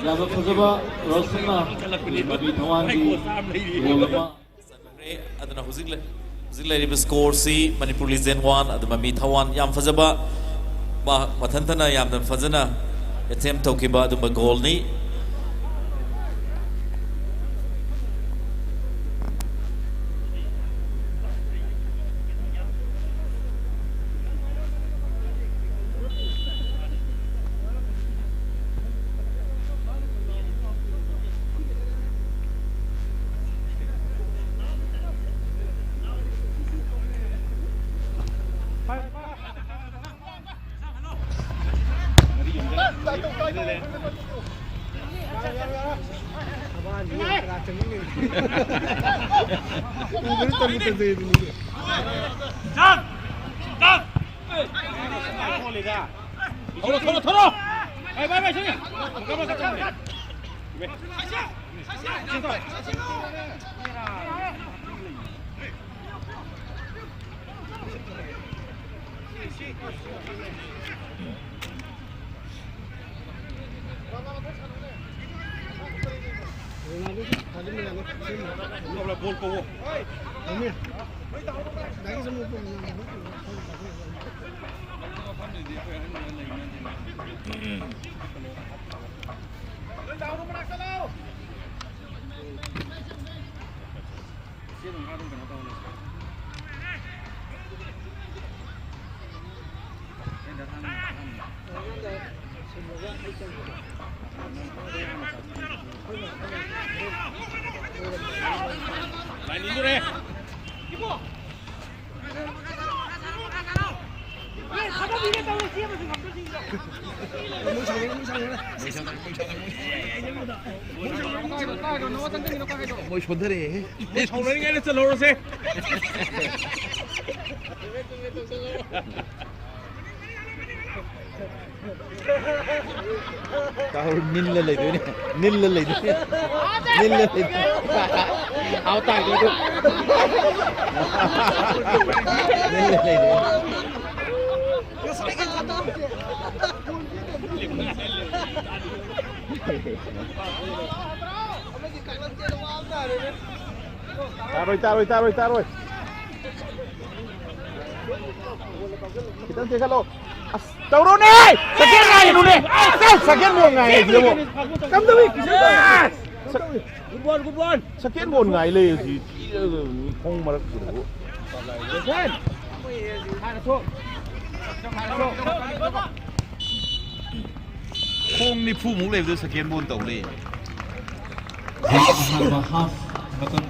ꯌꯥꯝꯅ ꯐꯖꯕ ꯔꯣꯁꯟꯅ ꯃꯃꯤ ꯊꯋꯥꯟꯒꯤ ꯃꯤꯑꯣꯏ ꯑꯃ꯫ ꯆꯟꯈ꯭ꯔꯦ꯫ ꯑꯗꯨꯅ ꯍꯧꯖꯤꯛ ꯂꯩ-, ꯍꯧꯖꯤꯛ ꯂꯩꯔꯤꯕ scoreꯁꯤ ꯃꯅꯤꯄꯨꯔ ꯂꯤꯖꯦꯟ ꯋꯥꯟ, ꯑꯗꯨ ꯃꯃꯤ ꯊꯋꯥꯟ ꯌꯥꯝ ꯐꯖꯕ, ꯃꯥ ꯃꯊꯟꯇꯅ ꯌꯥꯝꯅ ꯐꯖꯅ attempt ꯇꯧꯈꯤꯕ ꯑꯗꯨꯝꯕ goalꯅꯤ꯫ ꯊꯣꯔꯣ, ꯊꯣꯔꯣ, ꯊꯣꯔꯣ! ꯚꯥꯏ, ꯚꯥꯏ, ꯚꯥꯏ, ꯁꯤꯅꯤ! ꯃꯣꯏ ꯁꯣꯟꯊꯔꯛꯑꯦꯍꯦ꯫ ꯃꯣꯏ ꯁꯥꯎꯅꯔꯤꯉꯩꯗ ꯆꯠꯍꯧꯔꯁꯦ꯫ ꯇꯥꯍꯧꯔ ꯅꯤꯜꯂ ꯂꯩꯗꯣꯏꯅꯦ꯫ ꯅꯤꯜꯂ ꯂꯩꯗꯣꯏꯅꯦ꯫ ꯅꯤꯜꯂ ꯂꯩꯗꯣꯏꯅꯦ꯫ ꯑꯥꯎ ꯇꯥꯏꯗꯣꯏꯗꯣ꯫ ꯅꯤꯜꯂ ꯂꯩꯗꯣꯏꯅꯦ꯫ ꯇꯥꯔꯣꯏ, ꯇꯥꯔꯣꯏ, ꯇꯥꯔꯣꯏ, ꯇꯥꯔꯣꯏ꯫ ꯈꯤꯇꯪ ꯆꯦꯟꯈꯠꯂꯣ꯫ ꯑꯁ, ꯇꯧꯔꯣꯅꯦ! ꯁꯦꯀꯦꯟ ꯉꯥꯏꯒꯅꯨꯅꯦ! ꯑꯁ, ꯁꯦꯀꯦꯟ ꯕꯣꯜ ꯉꯥꯏꯔꯤꯁꯤꯗꯕꯨ꯫ ꯀꯝꯗꯧꯏ? ꯁꯦꯀꯦꯟ ꯕꯣꯜ ꯉꯥꯏ ꯂꯩ ꯍꯧꯖꯤꯛ꯫ ꯈꯣꯡ ꯃꯔꯛꯁꯤꯗꯕꯨ꯫ ꯈꯣꯡ ꯅꯤꯐꯨꯃꯨꯛ ꯂꯩꯕꯗ ꯁꯦꯀꯦꯟ ꯕꯣꯜ ꯇꯧ ꯂꯩ꯫ ꯑꯍꯥꯟꯕ ꯍꯥꯐ ꯃꯇꯝ꯫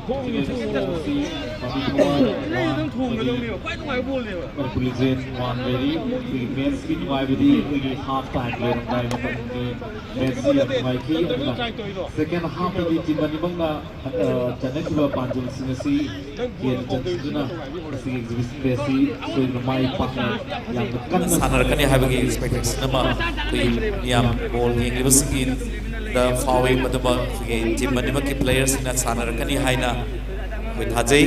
ꯈꯣꯡ ꯅꯤꯐꯨ꯫ ꯅꯪ ꯊꯣꯡꯒꯗꯧꯅꯦꯕ꯫ ꯈ꯭ꯋꯥꯏ ꯅꯨꯡꯉꯥꯏꯕ ꯕꯣꯜꯅꯦꯕ꯫ ꯃꯅꯤꯄꯨꯔ ꯂꯤꯖꯦꯟ ꯋꯥꯟ ꯂꯩꯔꯤ꯫ ꯑꯩꯈꯣꯏꯒꯤ ꯃꯦꯠꯁꯀꯤ ꯅꯨꯡꯉꯥꯏꯕꯗꯤ ꯑꯩꯈꯣꯏꯒꯤ ꯍꯥꯐ ꯇꯥꯏꯝ ꯂꯣꯏꯔꯝꯗꯥꯏ ꯃꯇꯝꯒꯤ ꯃꯦꯠꯁꯁꯤ ꯌꯥꯝ ꯅꯨꯡꯉꯥꯏꯈꯤ꯫ ꯑꯗꯨꯅ ꯁꯦꯀꯦꯟ ꯍꯥꯐꯇꯗꯤ ꯇꯤꯝ ꯑꯅꯤꯃꯛꯅ ꯑ, ꯆꯠꯅꯈꯤꯕ ꯄꯥꯟꯖꯤꯜꯁꯤꯡ ꯑꯁꯤ ꯍꯦꯟꯅ ꯆꯟꯁꯤꯟꯗꯨꯅ ꯃꯁꯤꯒꯤ ꯑꯦꯛꯖꯤꯕꯤꯁꯟ ꯐꯦꯁꯁꯤ ꯁꯣꯏꯗꯅ ꯃꯥꯏ ꯄꯥꯛꯅ ꯌꯥꯝꯅ ꯀꯟꯅ ꯁꯥꯟꯅꯔꯛꯀꯅꯤ ꯍꯥꯏꯕꯒꯤ ꯑꯦꯛꯁꯄꯦꯛꯇꯦꯁꯟ ꯑꯃ ꯑꯩꯈꯣꯏꯒꯤ ꯃꯤꯌꯥꯝ ꯕꯣꯜ ꯌꯦꯡꯂꯤꯕꯁꯤꯡꯒꯤꯗ ꯐꯥꯎꯏ꯫ ꯃꯗꯨꯃꯛ ꯑꯩꯈꯣꯏꯒꯤ ꯇꯤꯝ ꯑꯅꯤꯃꯛꯀꯤ ꯄ꯭ꯂꯦꯌꯔꯁꯤꯡꯅ ꯁꯥꯟꯅꯔꯛꯀꯅꯤ ꯍꯥꯏꯅ ꯑꯩꯈꯣꯏ ꯊꯥꯖꯩ꯫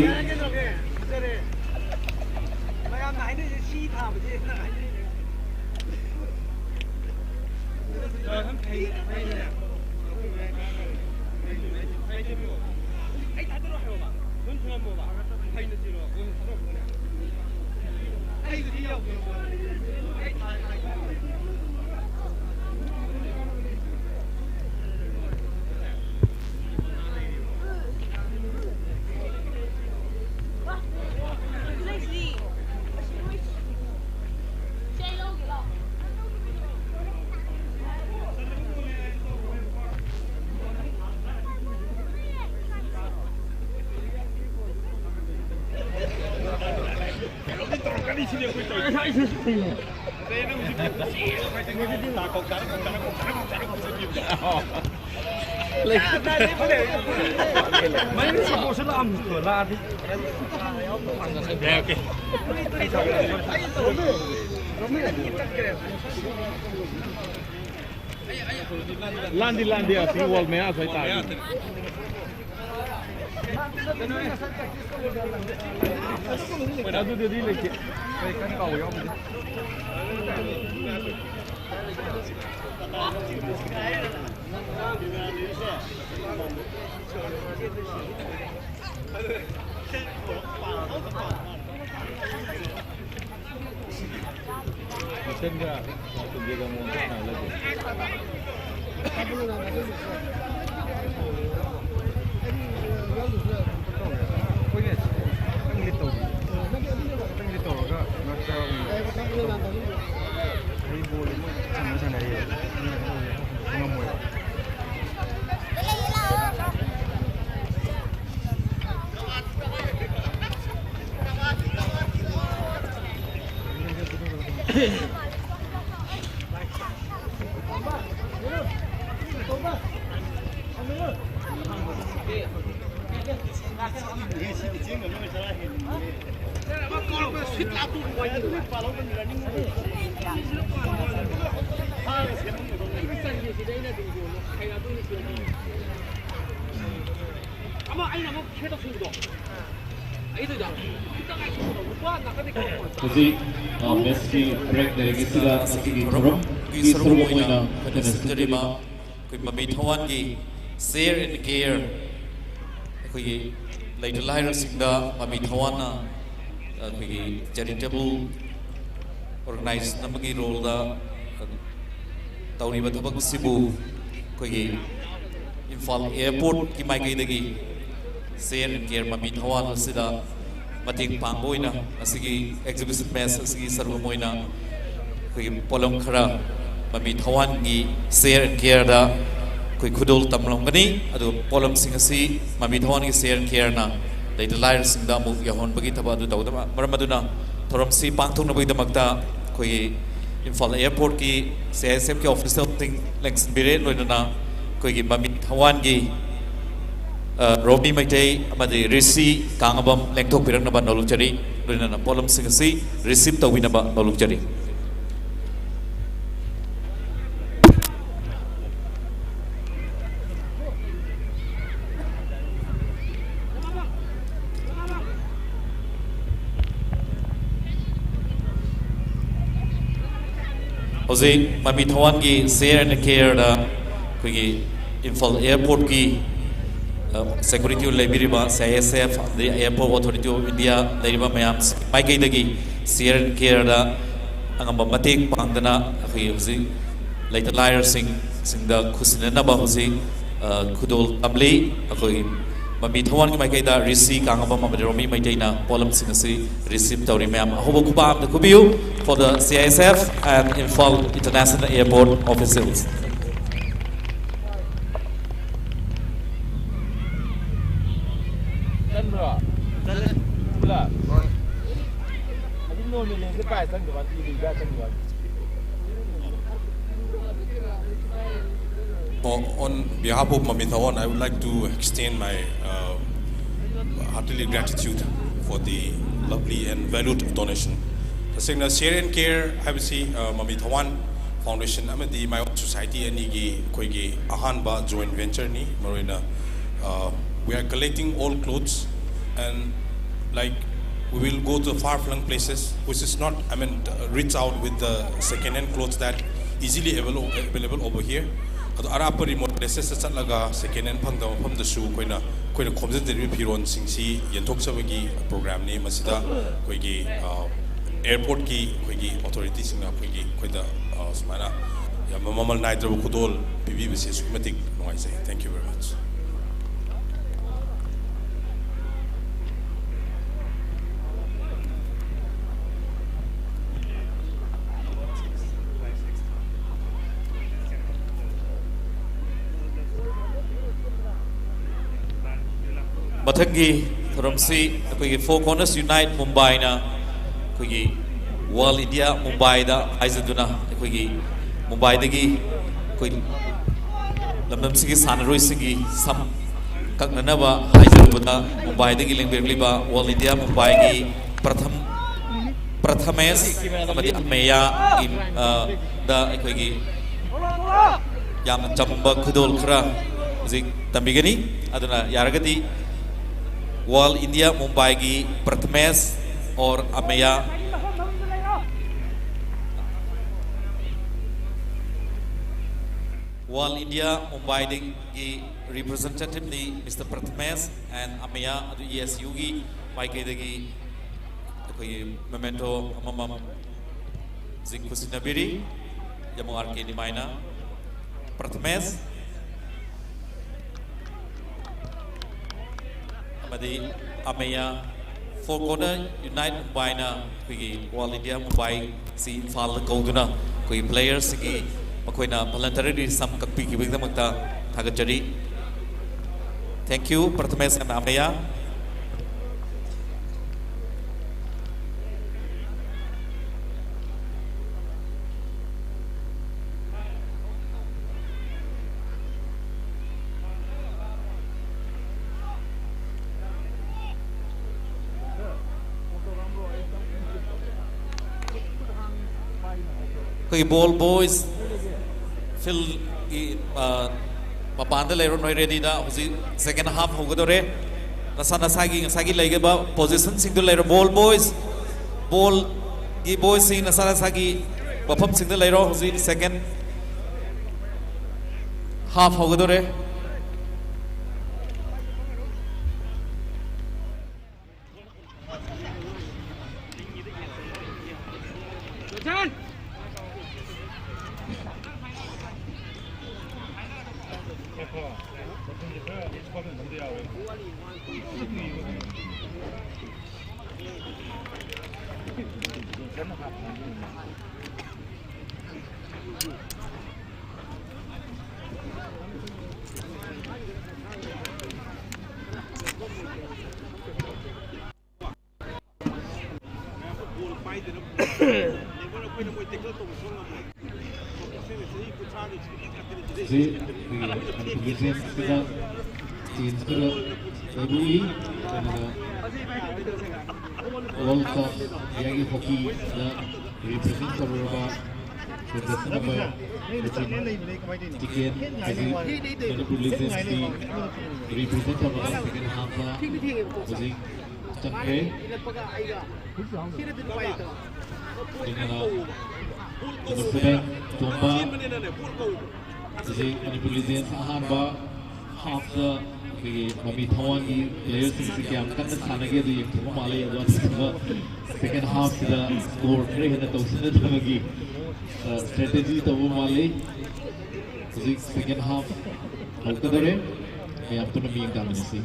ꯂꯥꯟꯗꯤ ꯂꯥꯟꯗꯤ ꯑꯁꯤ ꯋꯥꯜ ꯃꯌꯥ ꯁ꯭ꯋꯥꯏ ꯇꯥꯔꯗꯤ꯫ ꯑꯗꯨꯗꯗꯤ ꯂꯩꯇꯦ꯫ ꯑꯩ ꯀꯟꯅ ꯀꯥꯎꯕ ꯌꯥꯎꯕꯗꯤ꯫ ꯃꯁꯦꯟꯒ ꯂꯥꯛꯄꯒꯤꯒ ꯃꯑꯣꯡ ꯆꯞ ꯃꯥꯟꯅ ꯂꯩꯇꯦ꯫ ꯑꯩꯈꯣꯏꯅ ꯈꯤꯇꯪ ꯂꯤꯠ ꯇꯧꯕꯤ꯫ ꯈꯤꯇꯪ ꯂꯤꯠ ꯇꯧꯔꯒ ꯉꯥꯛꯇ ꯑꯩ ꯕꯣꯜ ꯑꯃ ꯁꯥꯟꯅ ꯁꯥꯟꯅꯔꯤꯌꯦ꯫ ꯉꯝꯃꯣꯏꯕ꯫ ꯑꯃ ꯑꯩꯅ ꯑꯃꯨꯛ ꯁꯤꯌꯔ ꯇꯧꯁꯤꯟꯕꯗꯣ꯫ ꯑꯩꯗꯣ ꯌꯥꯝ ꯈꯤꯇꯪ ꯉꯥꯏꯈꯣ꯫ ꯅꯨꯄꯥ ꯅꯥꯀꯟꯗꯩ ꯀꯧꯔꯛꯄ꯫ ꯍꯧꯖꯤꯛ, ꯑ, ꯃꯦꯠꯁꯀꯤ ꯕ꯭ꯔꯦꯛ ꯂꯩꯔꯒꯦ꯫ ꯁꯤꯗ ꯉꯁꯤꯒꯤ ꯊꯧꯔꯝꯒꯤ ꯁꯔꯨꯛ ꯑꯃ ꯑꯣꯏꯅ ꯑꯩꯈꯣꯏꯅ ꯁꯤꯟꯖꯔꯤꯕ ꯑꯩꯈꯣꯏ ꯃꯃꯤ ꯊꯋꯥꯟꯒꯤ ꯁꯤꯌꯔ ꯑꯦꯟ ꯀꯤꯌꯔ, ꯑꯩꯈꯣꯏꯒꯤ ꯂꯩꯇ ꯂꯥꯏꯔꯁꯤꯡꯗ ꯃꯃꯤ ꯊꯋꯥꯟꯅ ꯑꯩꯈꯣꯏꯒꯤ ꯆꯦꯔꯤꯇꯦꯕꯜ ꯑꯣꯔꯒꯅꯥꯏꯖꯦꯁꯟ ꯑꯃꯒꯤ ꯔꯣꯜꯗ ꯇꯧꯔꯤꯕ ꯊꯕꯛ ꯑꯁꯤꯕꯨ ꯑꯩꯈꯣꯏꯒꯤ ꯏꯝꯐꯥꯜ ꯑꯦꯌꯔꯄꯣꯔꯠꯀꯤ ꯃꯥꯏꯀꯩꯗꯒꯤ ꯁꯤꯌꯔ ꯑꯦꯟ ꯀꯤꯌꯔ ꯃꯃꯤ ꯊꯋꯥꯟ ꯑꯁꯤꯗ ꯃꯇꯦꯡ ꯄꯥꯡꯕ ꯑꯣꯏꯅ ꯉꯁꯤꯒꯤ ꯑꯦꯛꯖꯤꯕꯤꯁꯟ ꯃꯦꯠꯆ ꯑꯁꯤꯒꯤ ꯁꯔꯨꯛ ꯑꯃ ꯑꯣꯏꯅ ꯑꯩꯈꯣꯏꯒꯤ ꯄꯣꯠꯂꯝ ꯈꯔ ꯃꯃꯤ ꯊꯋꯥꯟꯒꯤ ꯁꯤꯌꯔ ꯑꯦꯟ ꯀꯤꯌꯔꯗ ꯑꯩꯈꯣꯏ ꯈꯨꯗꯣꯜ ꯇꯝꯂꯝꯒꯅꯤ꯫ ꯑꯗꯨꯒ ꯄꯣꯠꯂꯝꯁꯤꯡ ꯑꯁꯤ ꯃꯃꯤ ꯊꯋꯥꯟꯒꯤ ꯁꯤꯌꯔ ꯑꯦꯟ ꯀꯤꯌꯔꯅ ꯂꯩꯇ ꯂꯥꯏꯔꯁꯤꯡꯗ ꯑꯃꯨꯛ ꯌꯧꯍꯟꯕꯒꯤ ꯊꯕꯛ ꯑꯗꯨ ꯇꯧꯗꯕ ꯃꯔꯝ ꯑꯗꯨꯅ ꯊꯧꯔꯝꯁꯤ ꯄꯥꯡꯊꯣꯛꯅꯕꯒꯤꯗꯃꯛꯇ ꯑꯩꯈꯣꯏꯒꯤ ꯏꯝꯐꯥꯜ ꯑꯦꯌꯔꯄꯣꯔꯠꯀꯤ ꯁꯤ ꯑꯥꯏ ꯑꯦꯁ ꯑꯦꯐꯀꯤ ꯑꯣꯐꯤꯁꯤꯌꯦꯜꯁꯤꯡ ꯂꯦꯡꯁꯤꯟꯕꯤꯔꯦ, ꯂꯣꯏꯅꯅ ꯑꯩꯈꯣꯏꯒꯤ ꯃꯃꯤ ꯊꯋꯥꯟꯒꯤ, ꯑ, ꯔꯣꯃꯤ ꯃꯩꯇꯩ ꯑꯃꯗꯤ ꯔꯤꯁꯤ ꯀꯥꯡꯉꯕꯝ ꯂꯦꯡꯊꯣꯛꯄꯤꯔꯛꯅꯕ ꯅꯣꯜꯂꯨꯛꯆꯔꯤ, ꯂꯣꯏꯅꯅ ꯄꯣꯠꯂꯝꯁꯤꯡ ꯑꯁꯤ ꯔꯤꯁꯤꯞ ꯇꯧꯕꯤꯅꯕ ꯅꯣꯜꯂꯨꯛꯆꯔꯤ꯫ ꯍꯧꯖꯤꯛ ꯃꯃꯤ ꯊꯋꯥꯟꯒꯤ ꯁꯤ ꯑꯥꯔ ꯑꯦꯟ ꯀꯦꯌꯔꯗ ꯑꯩꯈꯣꯏꯒꯤ ꯏꯝꯐꯥꯜ ꯑꯦꯌꯔꯄꯣꯔꯠꯀꯤ, ꯑ, ꯁꯦꯀ꯭ꯌꯨꯔꯤꯇꯤ ꯂꯩꯕꯤꯔꯤꯕ ꯁꯤ ꯑꯥꯏ ꯑꯦꯁ ꯑꯦꯐ ꯑꯃꯗꯤ ꯑꯦꯌꯔꯄꯣꯔꯠ ꯑꯣꯊꯣꯔꯤꯇꯤ ꯑꯣꯐ ꯏꯟꯗꯤꯌꯥ ꯂꯩꯔꯤꯕ ꯃꯌꯥꯝ ꯃꯥꯏꯀꯩꯗꯒꯤ ꯁꯤ ꯑꯥꯔ ꯑꯦꯟ ꯀꯦꯌꯔꯗ ꯑꯉꯝꯕ ꯃꯇꯦꯡ ꯄꯥꯡꯗꯅ ꯑꯩꯈꯣꯏꯒꯤ ꯍꯧꯖꯤꯛ ꯂꯩꯇ ꯂꯥꯏꯔꯁꯤꯡ, ꯁꯤꯡꯗ ꯈꯨꯠꯁꯤꯟꯅꯅꯕ ꯍꯧꯖꯤꯛ, ꯑ, ꯈꯨꯗꯣꯜ ꯇꯝꯂꯤ꯫ ꯑꯩꯈꯣꯏꯒꯤ ꯃꯃꯤ ꯊꯋꯥꯟꯒꯤ ꯃꯥꯏꯀꯩꯗ ꯔꯤꯁꯤ ꯀꯥꯡꯉꯕꯝ ꯑꯃꯗꯤ ꯔꯣꯃꯤ ꯃꯩꯇꯩꯅ ꯄꯣꯠꯂꯝꯁꯤꯡ ꯑꯁꯤ ꯔꯤꯁꯤꯞ ꯇꯧꯔꯤ꯫ ꯃꯌꯥꯝ ꯑꯍꯧꯕ ꯈꯨꯕꯥꯛ ꯑꯃꯗ ꯈꯨꯕꯤꯌꯨ for the C I S F and Imphal International Airport officials. ꯆꯟꯕ꯭ꯔꯣ? ꯆꯠꯂꯦ꯫ ꯄꯨꯂꯞ? ꯍꯣꯏ꯫ ꯑꯗꯨꯝ ꯅꯣꯔꯃꯦꯜ ꯂꯦꯟꯁꯇ ꯄꯥꯏ ꯆꯪꯗꯕ, ꯇꯤ ꯚꯤ ꯀꯥꯏ ꯆꯪꯗꯕ? O-, on behalf of Mami Thawan, I would like to extend my, uh, heartily gratitude for the lovely and valued donation. ꯇꯁꯦꯡꯅ ꯁꯤ ꯑꯥꯔ ꯑꯦꯟ ꯀꯦꯌꯔ ꯍꯥꯏꯕꯁꯤ, ꯑ, ꯃꯃꯤ ꯊꯋꯥꯟ ꯐꯥꯎꯟꯗꯦꯁꯟ ꯑꯃꯗꯤ ꯃꯥꯏ ꯑꯣꯟ ꯁꯣꯁꯥꯏꯇꯤ ꯑꯅꯤꯒꯤ ꯑꯩꯈꯣꯏꯒꯤ ꯑꯍꯥꯟꯕ ꯖꯣꯏꯟ ꯚꯦꯟꯆꯔꯅꯤ꯫ ꯃꯔꯨꯑꯣꯏꯅ, ꯑ, we are collecting old clothes and, like, we will go to far flung places which is not, I mean, uh, reach out with the second hand clothes that easily available, available over here. ꯑꯗꯣ ꯑꯔꯥꯞꯄ ꯔꯤꯃꯣꯠ ꯄ꯭ꯂꯦꯁꯦꯁꯇ ꯆꯠꯂꯒ ꯁꯦꯀꯦꯟ ꯍꯦꯟ ꯐꯪꯗꯕ ꯃꯐꯝꯗꯁꯨ ꯑꯩꯈꯣꯏꯅ, ꯑꯩꯈꯣꯏꯅ ꯈꯣꯝꯖꯤꯟꯖꯔꯤꯕ ꯐꯤꯔꯣꯜꯁꯤꯡꯁꯤ ꯌꯦꯟꯊꯣꯛꯆꯕꯒꯤ ꯄ꯭ꯔꯣꯒ꯭ꯔꯥꯝꯅꯤ꯫ ꯃꯁꯤꯗ ꯑꯩꯈꯣꯏꯒꯤ, ꯑ, ꯑꯦꯌꯔꯄꯣꯔꯠꯀꯤ ꯑꯩꯈꯣꯏꯒꯤ ꯑꯣꯊꯣꯔꯤꯇꯤꯁꯤꯡꯅ ꯑꯩꯈꯣꯏꯒꯤ, ꯑꯩꯈꯣꯏꯗ, ꯑ, ꯁꯨꯃꯥꯏꯅ ꯌꯥꯝꯅ ꯃꯃꯜ ꯅꯥꯏꯗ꯭ꯔꯕ ꯈꯨꯗꯣꯜ ꯄꯤꯕꯤꯕꯁꯤ ꯑꯁꯨꯛꯀꯤ ꯃꯇꯤꯛ ꯅꯨꯡꯉꯥꯏꯖꯩ꯫ Thank you very much. ꯃꯊꯪꯒꯤ ꯊꯧꯔꯝꯁꯤ ꯑꯩꯈꯣꯏꯒꯤ Four Corners Unite ꯃꯨꯝꯕꯥꯏꯅ ꯑꯩꯈꯣꯏꯒꯤ ꯋꯥꯔꯜ ꯏꯟꯗꯤꯌꯥ ꯃꯨꯝꯕꯥꯏꯗ ꯍꯥꯏꯖꯗꯨꯅ, ꯑꯩꯈꯣꯏꯒꯤ ꯃꯨꯝꯕꯥꯏꯗꯒꯤ ꯑꯩꯈꯣꯏ ꯂꯝꯗꯝꯁꯤꯒꯤ ꯁꯥꯟꯅꯔꯣꯏꯁꯤꯡꯒꯤ ꯁꯝ ꯀꯛꯅꯅꯕ ꯍꯥꯏꯖꯔꯨꯕꯗ, ꯃꯨꯝꯕꯥꯏꯗꯒꯤ ꯂꯦꯡꯕꯤꯔꯛꯂꯤꯕ ꯋꯥꯔꯜ ꯏꯟꯗꯤꯌꯥ ꯃꯨꯝꯕꯥꯏꯒꯤ ꯄ꯭ꯔꯊꯝ, ꯄ꯭ꯔꯊꯃꯦꯁ ꯑꯃꯗꯤ ꯑꯃꯦꯌꯥꯒꯤ, ꯑ, ꯗ ꯑꯩꯈꯣꯏꯒꯤ ꯌꯥꯝꯅ ꯆꯝꯕ ꯈꯨꯗꯣꯜ ꯈꯔ ꯍꯧꯖꯤꯛ ꯇꯝꯕꯤꯒꯅꯤ꯫ ꯑꯗꯨꯅ ꯌꯥꯔꯒꯗꯤ ꯋꯥꯔꯜ ꯏꯟꯗꯤꯌꯥ ꯃꯨꯝꯕꯥꯏꯒꯤ ꯄ꯭ꯔꯊꯃꯦꯁ ꯑꯣꯔ ꯑꯃꯦꯌꯥ, ꯋꯥꯔꯜ ꯏꯟꯗꯤꯌꯥ ꯃꯨꯝꯕꯥꯏꯗꯒꯤ representative ꯗꯤ ꯃꯤꯁꯇꯔ ꯄ꯭ꯔꯊꯃꯦꯁ and ꯑꯃꯦꯌꯥ ꯑꯗꯨ ꯏ ꯑꯦꯁ ꯌꯨꯒꯤ ꯃꯥꯏꯀꯩꯗꯒꯤ ꯑꯩꯈꯣꯏꯒꯤ memento ꯑꯃꯃꯝ ꯍꯧꯖꯤꯛ ꯈꯨꯠꯁꯤꯟꯅꯕꯤꯔꯤ꯫ ꯌꯥꯃꯣ ꯑꯥꯔ ꯀꯦ ꯅꯤꯃꯥꯏꯅ ꯄ꯭ꯔꯊꯃꯦꯁ ꯑꯃꯗꯤ ꯑꯃꯦꯌꯥ, Four Corner Unite ꯃꯨꯝꯕꯥꯏꯅ ꯑꯩꯈꯣꯏꯒꯤ ꯋꯥꯔꯜ ꯏꯟꯗꯤꯌꯥ ꯃꯨꯝꯕꯥꯏꯁꯤ ꯏꯝꯐꯥꯜꯗ ꯀꯧꯗꯨꯅ ꯑꯩꯈꯣꯏꯒꯤ player ꯁꯤꯡꯒꯤ ꯃꯈꯣꯏꯅ voluntarily ꯁꯝ ꯀꯛꯄꯤꯈꯤꯕꯒꯤꯗꯃꯛꯇ ꯊꯥꯒꯠꯆꯔꯤ꯫ Thank you, ꯄ꯭ꯔꯊꯃꯦꯁ and ꯑꯃꯦꯌꯥ꯫ ꯑꯩꯈꯣꯏꯒꯤ ꯕꯣꯜ ꯕꯣꯏꯁ ꯐꯤꯜꯒꯤ, ꯑ, ꯃꯄꯥꯟꯗ ꯂꯩꯔꯣ, ꯅꯣꯏ ꯔꯦꯗꯤꯗ꯫ ꯍꯧꯖꯤꯛ second half ꯍꯧꯒꯗꯧꯔꯦ꯫ ꯅꯁꯥ ꯅꯁꯥꯒꯤ ꯉꯁꯥꯏꯒꯤ ꯂꯩꯒꯗꯕ position ꯁꯤꯡꯗꯨ ꯂꯩꯔꯣ꯫ ꯕꯣꯜ ꯕꯣꯏꯁ, ꯕꯣꯜꯒꯤ ꯕꯣꯏꯁꯁꯤꯡ ꯅꯁꯥ ꯅꯁꯥꯒꯤ ꯃꯐꯝꯁꯤꯡꯗ ꯂꯩꯔꯣ꯫ ꯍꯧꯖꯤꯛ second half ꯍꯧꯒꯗꯧꯔꯦ꯫ ꯁꯤ ꯑꯩꯈꯣꯏꯒꯤ ꯃꯅꯤꯄꯨꯔꯒꯤ ꯒꯦꯝꯁꯁꯤꯗ ꯆꯦꯟꯖ ꯈꯔ ꯂꯩꯕ ꯎꯏ꯫ ꯑꯗꯨꯒ ꯋꯥꯔꯜ ꯀꯞ ꯏꯟꯗꯤꯌꯥꯒꯤ ꯍꯣꯀꯤꯗ ꯔꯤꯄ꯭ꯔꯖꯦꯟ ꯇꯧꯔꯨꯔꯕ ꯀꯣꯟꯇꯦꯁꯇꯦꯟꯠ ꯅꯝꯕꯔ ꯇꯤꯀꯦꯟ ꯍꯧꯖꯤꯛ ꯃꯅꯤꯄꯨꯔ ꯂꯤꯖꯦꯟꯁꯀꯤ ꯔꯤꯄ꯭ꯔꯖꯦꯟ ꯇꯧꯔꯒ ꯁꯦꯀꯦꯟ ꯍꯥꯐꯇ ꯍꯧꯖꯤꯛ ꯆꯪꯈ꯭ꯔꯦ꯫ ꯑꯗꯨꯅ ꯅꯝꯕꯔ ꯁꯚꯦꯟ ꯇꯣꯝꯕ꯫ ꯍꯧꯖꯤꯛ ꯃꯅꯤꯄꯨꯔ ꯂꯤꯖꯦꯟꯁ ꯑꯍꯥꯟꯕ ꯍꯥꯐꯇ ꯑꯩꯈꯣꯏꯒꯤ ꯃꯃꯤ ꯊꯋꯥꯟꯒꯤ ꯄ꯭ꯂꯦꯌꯔꯁꯤꯡꯁꯤ ꯀꯌꯥꯝ ꯀꯟꯅ ꯁꯥꯟꯅꯒꯦ ꯑꯗꯨ ꯌꯦꯡꯊꯣꯛꯄ ꯃꯥꯜꯂꯤ꯫ ꯑꯗꯣ ꯑꯅꯤꯁꯨꯕ ꯁꯦꯀꯦꯟ ꯍꯥꯐꯁꯤꯗ ꯁ꯭ꯀꯣꯔ ꯈꯔ ꯍꯦꯟꯅ ꯇꯧꯁꯤꯟꯅꯗꯕꯒꯤ ꯁ꯭ꯇ꯭ꯔꯦꯇꯦꯖꯤ ꯇꯧꯕ ꯃꯥꯜꯂꯤ꯫ ꯍꯧꯖꯤꯛ ꯁꯦꯀꯦꯟ ꯍꯥꯐ ꯍꯧꯔꯛꯀꯗꯧꯔꯦ꯫ ꯃꯌꯥꯝ ꯄꯨꯟꯅ ꯃꯤꯠꯌꯦꯡ ꯇꯥꯃꯤꯟꯅꯁꯤ꯫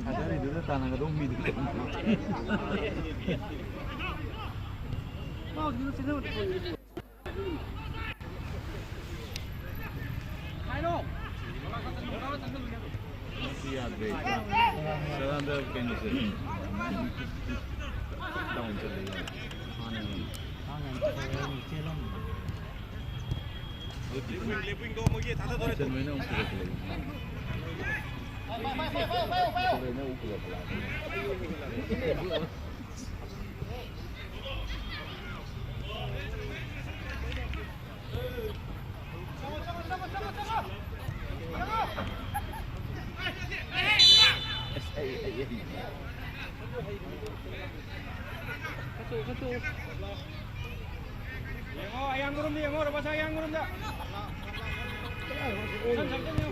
ꯊꯥꯗꯔꯤꯗꯨꯗ ꯇꯥꯟꯅꯒꯗꯧꯕ ꯃꯤꯗꯨꯗꯤ꯫ ꯃꯁꯤ ꯌꯥꯗ꯭ꯔꯦ꯫ ꯁꯗꯥꯅꯟꯗ ꯀꯩꯅꯣꯁꯦ ꯗꯥꯎꯟ ꯆꯠꯂꯦ꯫ ꯍꯥꯟꯅꯒꯤ ꯂꯦꯞꯄꯤꯡꯗꯣ ꯃꯣꯏꯒꯤ ꯊꯥꯗꯗꯣꯔꯦ꯫ ꯅꯣꯏꯅ ꯑꯃꯨꯛ ꯄꯨꯔꯛꯄ ꯂꯩ꯫ ꯌꯦꯡꯉꯣ, ꯑꯌꯥꯡꯕꯔꯣꯝꯗ ꯌꯦꯡꯉꯣ, ꯔꯣꯕꯥꯁꯥ ꯑꯌꯥꯡꯕꯔꯣꯝꯗ꯫ ꯁꯟ ꯁꯟ ꯌꯦꯡꯉꯣ꯫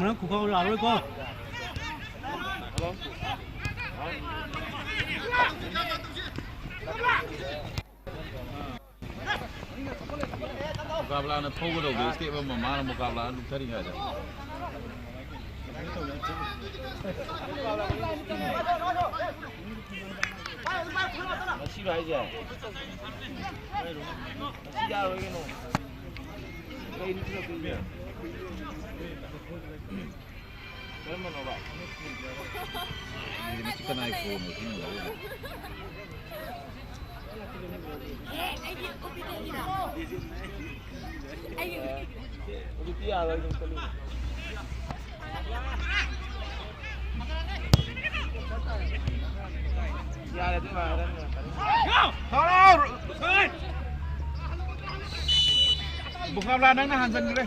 ꯅꯪ ꯈꯨꯀꯥꯎ ꯌꯥꯔꯣꯏꯀꯣ꯫ ꯃꯨꯀꯥꯕꯂꯥꯅ ꯊꯧꯒꯗꯧꯕ ꯏꯁꯇꯦꯞ ꯑꯃ ꯃꯥꯅ ꯃꯨꯀꯥꯕꯂꯥ ꯂꯨꯞꯊꯔꯤꯉꯩꯗ꯫ ꯉꯁꯤꯔꯣ ꯍꯥꯏꯁꯦ? ꯉꯁꯤ ꯌꯥꯔꯣꯏ ꯀꯩꯅꯣ꯫ ꯀꯩꯅꯣ ꯁꯤꯗ ꯀꯨꯏꯅ? ꯀꯔꯝꯕꯅꯣꯕ? ꯃꯁꯤ ꯀꯅꯥꯒꯤ ꯐꯣꯟꯅꯣ ꯁꯤꯅ ꯂꯧꯔꯤꯗꯣ? ꯍꯧꯖꯤꯛꯇꯤ ꯌꯥꯔꯣꯏ ꯑꯗꯨꯝ ꯆꯠꯂꯨ꯫ ꯌꯥꯔꯦ ꯑꯗꯨ ꯉꯥꯏꯔꯦ꯫ ꯕꯨꯡꯉꯥꯝꯂꯥ, ꯅꯪꯅ ꯍꯥꯟꯖꯟꯈ꯭ꯔꯦ꯫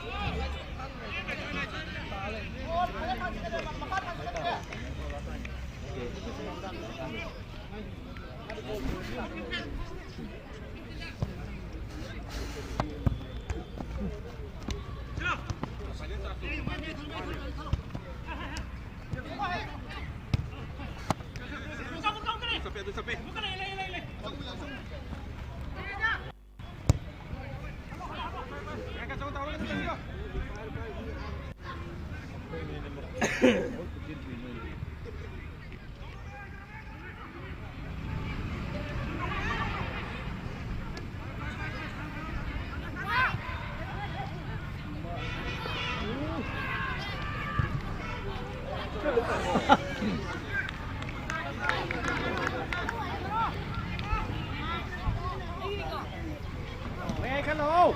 ꯃꯌꯥꯏ ꯈꯜꯂꯣ꯫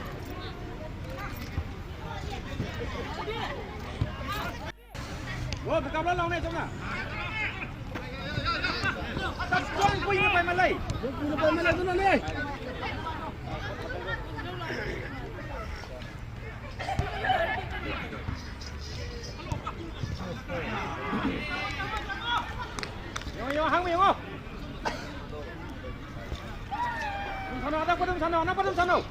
ꯒꯣꯜ ꯀꯥꯞꯂ ꯂꯥꯎꯅꯦ, ꯆꯠꯅ꯫ ꯇꯞ ꯆꯣꯡ ꯀꯨꯏꯅ ꯄꯥꯏꯃꯜꯂꯦ꯫ ꯀꯨꯏꯅ ꯄꯥꯏꯃꯜꯂꯦ, ꯑꯗꯨꯅꯅꯦ꯫ ꯌꯦꯡꯉꯣ, ꯌꯦꯡꯉꯣ, ꯍꯥꯡꯕ ꯌꯦꯡꯉꯣ꯫ ꯑꯗꯨꯝ ꯁꯥꯟꯅꯧ, ꯑꯅꯛꯄ ꯑꯗꯨꯝ ꯁꯥꯟꯅꯧ, ꯑꯅꯛꯄ ꯑꯗꯨꯝ ꯁꯥꯟꯅꯧ꯫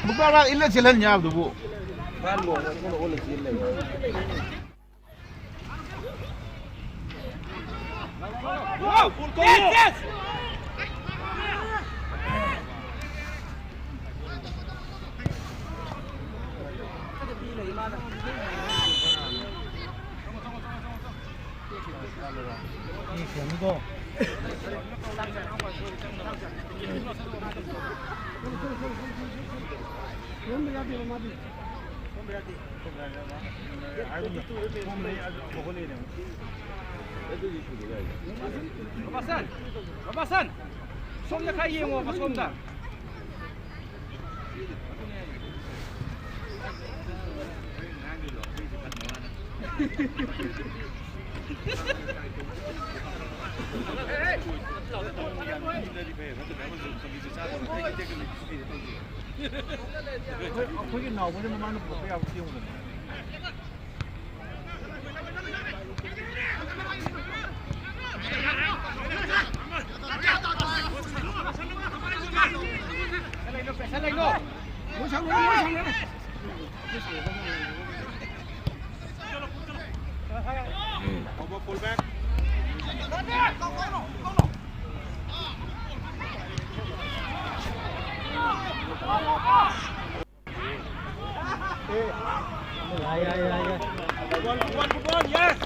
ꯅꯨꯄꯥꯔꯥ ꯏꯜꯂ ꯆꯦꯜꯍꯟ ꯌꯥꯕꯗꯨꯕꯨ꯫ ꯕꯕꯥꯁꯟ! ꯕꯕꯥꯁꯟ! ꯁꯣꯝꯗ ꯈꯔ ꯌꯦꯡꯉꯣꯕ, ꯁꯣꯝꯗ꯫ ꯑꯩꯈꯣꯏꯒꯤ ꯅꯥꯎꯕꯁꯦ ꯃꯃꯥꯅ ꯄꯨꯔꯛꯄ ꯌꯥꯕ ꯌꯦꯡꯉꯨꯗꯅ꯫ One football, yes.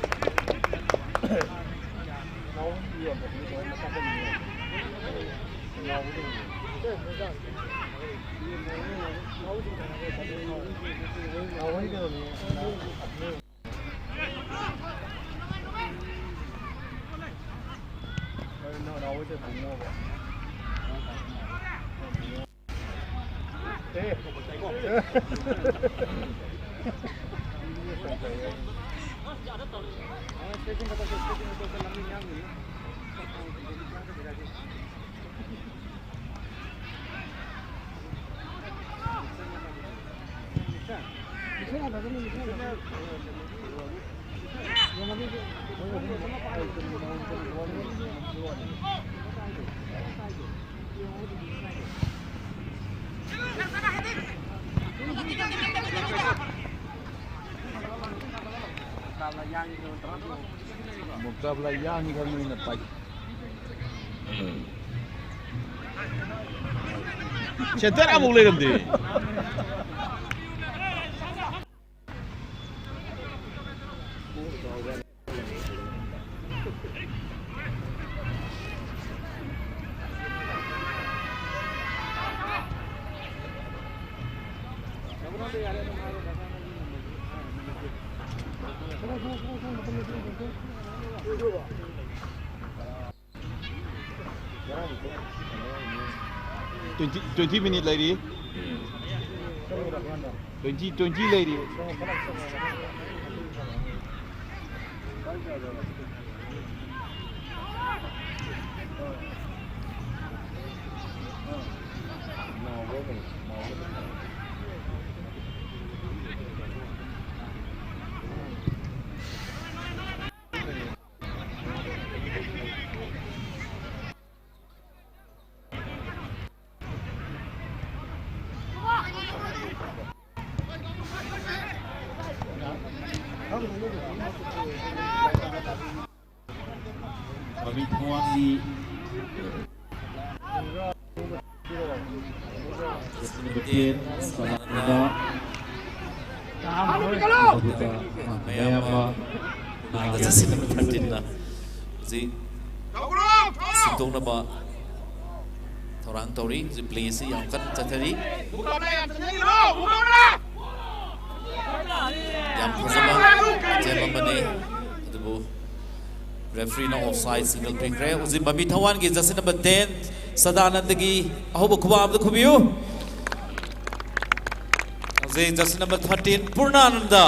ꯃꯨꯛꯇꯥꯕꯂꯥ ꯌꯥꯡꯈ꯭ꯔꯕꯅꯤꯅ ꯄꯥꯏ-, ꯁꯦꯟꯇꯔ ꯑꯃꯨꯛ ꯂꯩꯔꯝꯗꯦ꯫ Twenty, twenty minute ꯂꯩꯔꯤ꯫ Twenty, twenty ꯂꯩꯔꯤ꯫ ꯃꯃꯤꯠ ꯈꯨꯋꯥꯡꯒꯤ ꯀꯦꯞꯇꯦꯟ ꯁꯅꯥꯅꯟꯗ꯫ ꯑꯗꯨꯒ ꯃꯌꯥꯝ ꯑꯃ ꯖꯔꯁꯤ ꯅꯝꯕꯔ ꯊꯥꯔꯇꯤꯟꯅ ꯍꯧꯖꯤꯛ ꯁꯤꯟꯗꯣꯛꯅꯕ ꯊꯧꯔꯥꯡ ꯇꯧꯔꯤ꯫ ꯍꯧꯖꯤꯛ ꯄ꯭ꯂꯦ ꯑꯁꯤ ꯌꯥꯝ ꯀꯟꯅ ꯆꯠꯊꯔꯤ꯫ ꯌꯥꯝ ꯐꯖꯕ ꯒꯦꯝ ꯑꯃꯅꯤ꯫ ꯑꯗꯨꯕꯨ ꯔꯦꯐ꯭ꯔꯤꯅ ꯑꯣꯐ ꯁꯥꯏꯠ ꯁꯤꯒꯅꯦꯜ ꯄꯤꯈ꯭ꯔꯦ꯫ ꯍꯧꯖꯤꯛ ꯃꯃꯤ ꯊꯋꯥꯟꯒꯤ ꯖꯔꯁꯤ ꯅꯝꯕꯔ ꯇꯦꯟ ꯁꯗꯥꯅꯟꯗꯒꯤ ꯑꯍꯧꯕ ꯈꯨꯕꯥꯛ ꯑꯃꯗ ꯈꯨꯕꯤꯌꯨ꯫ ꯍꯧꯖꯤꯛ ꯖꯔꯁꯤ ꯅꯝꯕꯔ ꯊꯥꯔꯇꯤꯟ ꯄꯨꯔꯅꯥꯅꯟꯗ꯫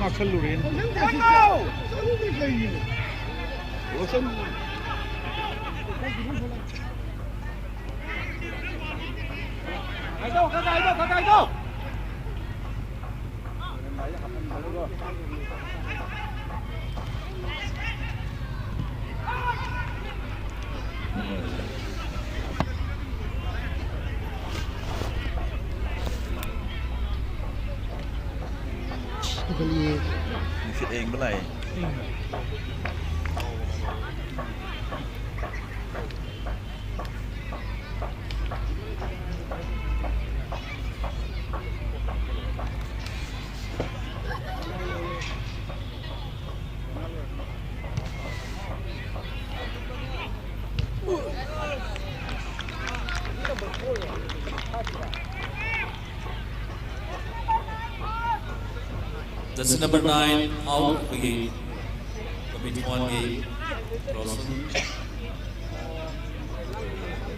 ꯂꯥꯛꯁꯜꯂꯨꯔꯦꯅꯦ꯫ ꯅꯨꯡꯁꯤꯠ ꯑꯌꯤꯡꯕ ꯂꯥꯛꯑꯦ꯫ Jersey number nine, out ꯑꯩꯈꯣꯏꯒꯤ ꯀꯃꯤꯇꯤ ꯋꯥꯟꯒꯤ Roshan.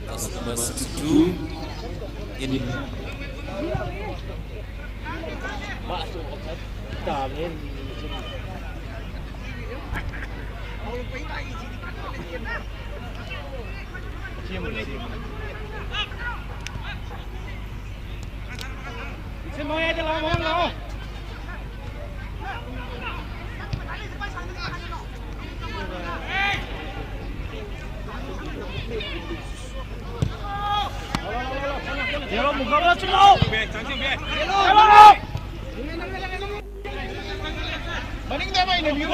Jersey number sixty-two, in. ꯃꯅꯤꯡꯗ ꯑꯃ ꯏꯟꯅꯕꯤꯌꯨ꯫